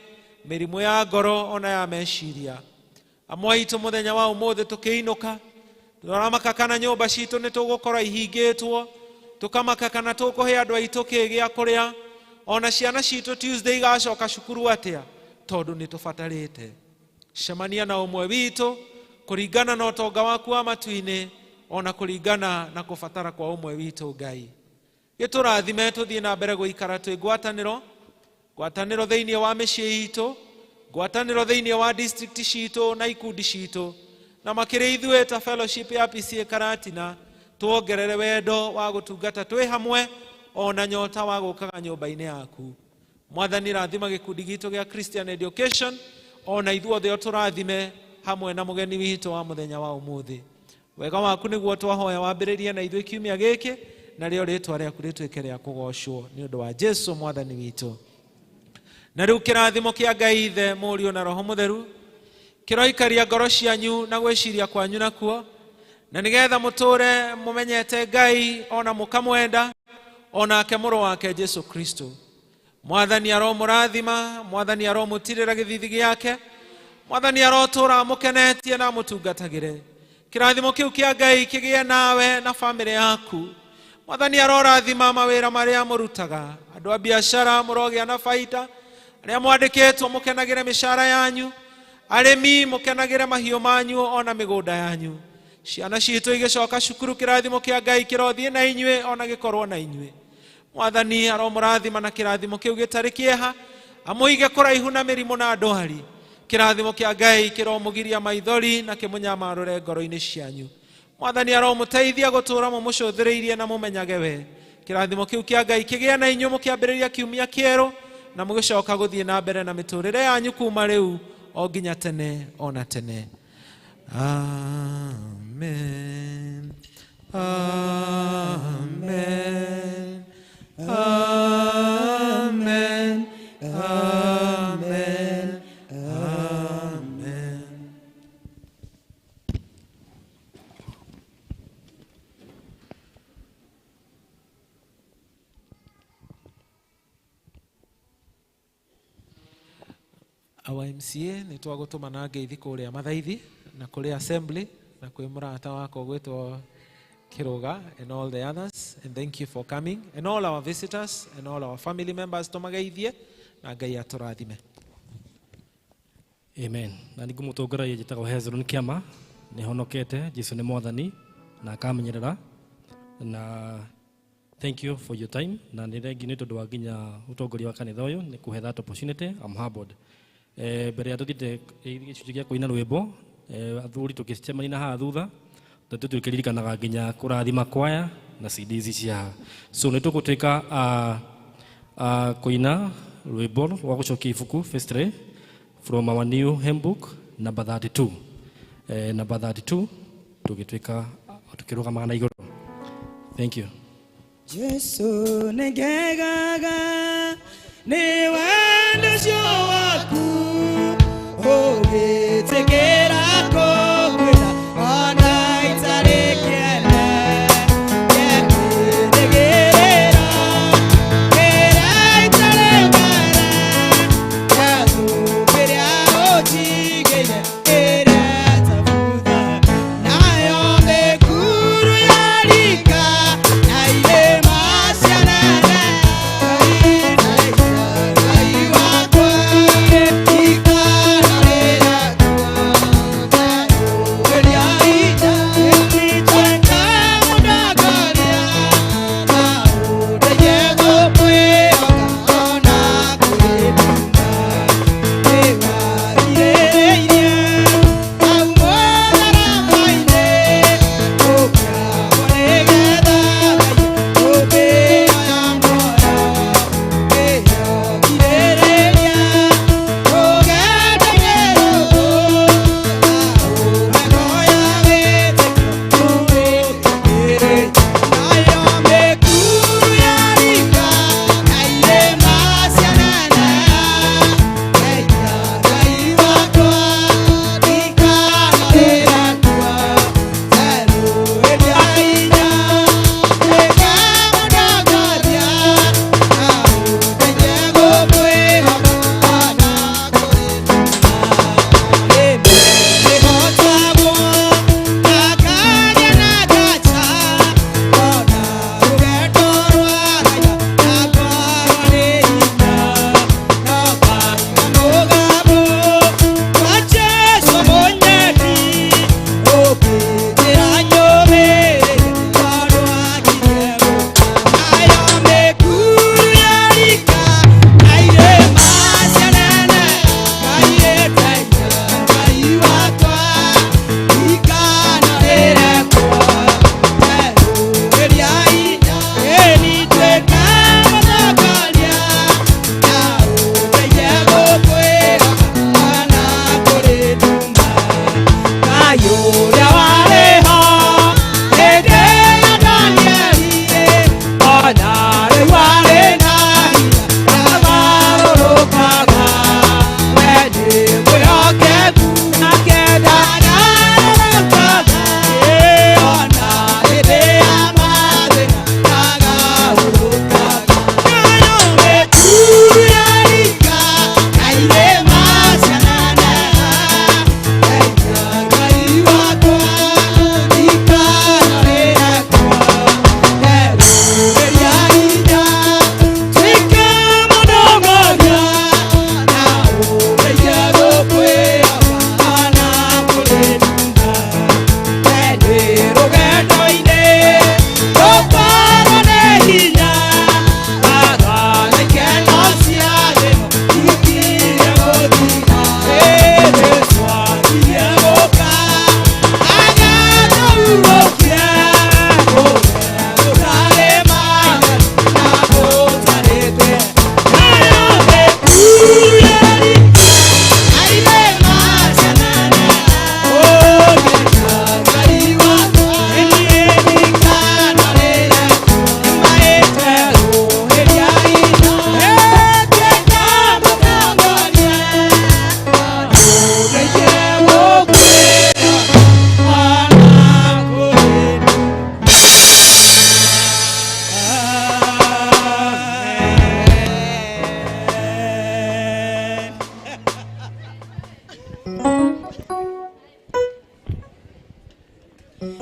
mĩrimũ ya ngoro ona ya meciria. Amwe aitũ mũthenya wa ũmũthĩ tũkĩinũka, tũramaka kana nyũmba citũ nĩ tũgũkorwo ihingĩtwo, tũkamaka kana tũkũhe andũ aitũ kĩ gĩa kũrĩa, ona ciana citũ Tuesday igacoka cukuru atĩa, tondũ nĩ tũbatarĩte. Cemania na ũmwe witũ kũringana na ũtonga waku wa matu-inĩ, ona kũringana na kũbatara kwa ũmwe witũ Ngai. Gĩtũrathime tũthiĩ na mbere gũikara twĩ ngwatanĩro, ngwatanĩro thĩinĩ wa mĩciĩ itũ, ngwatanĩro thĩinĩ wa district citũ na ikundi citũ, na makĩria ithuĩ ta fellowship ya PCEA Karatina, tuongerere wendo wa gũtungata twĩ hamwe, ona nyota wa gũkaga nyũmba-inĩ yaku. Mwathani, rathima gĩkundi gitũ gĩa Christian Education, ona ithuothe ũtũrathime hamwe na mũgeni witũ wa mũthenya wa ũmũthĩ. Wega waku nĩguo twahoya wambĩrĩrie na ithuĩ kiumia gĩkĩ, narĩo rĩtwa rĩaku rĩtuĩke rĩa kũgocwo nĩ ũndũ wa Jesu Mwathani witũ. Na rĩu kĩrathimo kĩa Ngai Ithe, Mũriũ na Roho Mũtheru kĩroikaria ngoro cianyu na gwĩciria kwanyu nakuo, na nĩgetha mũtũre mũmenyete Ngai ona mũkamwenda, onake mũrũ wake Jesu Kristo. Mwathani aromũrathima, Mwathani aromũtirĩra gĩthithi gĩake, Mwathani arotũra amũkenetie na amũtungatagĩre. Kĩrathimo kĩu kĩa Ngai kĩgĩe nawe na bamĩrĩ yaku. Mwathani arorathima mawĩra marĩa mũrutaga, andũ a biacara mũrogĩa na baita, arĩa mwandĩkĩtwo mũkenagĩre mĩcara yanyu, arĩmi mũkenagĩre mahiũ manyu ona mĩgũnda yanyu. Ciana citũ igĩcoka cukuru, kĩrathimo kĩa Ngai kĩrothiĩ na inyuĩ ona gĩkorwo na inyuĩ. Mwathani aromũrathima na kĩrathimo kĩu gĩtarĩ kĩeha, amũige kũraihu na mĩrimũ na ndwari. Kĩrathimo kĩa Ngai kĩromũgiria maithori na kĩmũnyamarũre ngoro-inĩ cianyu. Mwathani aromũteithia gũtũũra mũmũcũthĩrĩirie na mũmenyage we. Kĩrathimo kĩu kĩa Ngai kĩgĩe na inyuĩ mũkĩambĩrĩria kiumia kĩerũ, na mũgĩcoka gũthiĩ na mbere na mĩtũrĩre yanyu kuma rĩu o nginya tene ona tene. Amen. Amen. Amen. Amen. Amen. Our MCA nĩ twagũtũma na ngeithi kũrĩa Mathaithi na kũrĩ assembly na kwĩ mũrata wakwa ũgwĩtwo Kiruga and all the others, and thank you for coming, and all our visitors and all our family members tũmageithie na Ngai atũrathime. Amen. Na nĩ ngũmũtongoragia njĩtagwo Hezron Kĩama, nĩ honokete, Jesu nĩ Mwathani na akamenyerera, na Thank you for your time na nĩ thengi nĩ tondũ wa nginya ũtongoria wa kanitha ũyũ nĩ kũhe that opportunity. I'm humbled. Mbere ya tũthiĩte gĩcunjĩ gĩa kũina rwĩmbo, athuri tũkĩcemania na haha thutha tondũ tũkĩririkanaga nginya kũrathima kwaya na CDs cia haha. So nĩ tũgũtuĩka a kũina rwĩmbo rwa gũcokia ibuku firstly from our new hymn book number 32. Number 32 tũgĩtuĩka tũkĩrũgamaga na igũrũ. Thank you. Jesu nĩngegaga nĩ wendo ũcio waku ũgĩtĩkĩrĩka.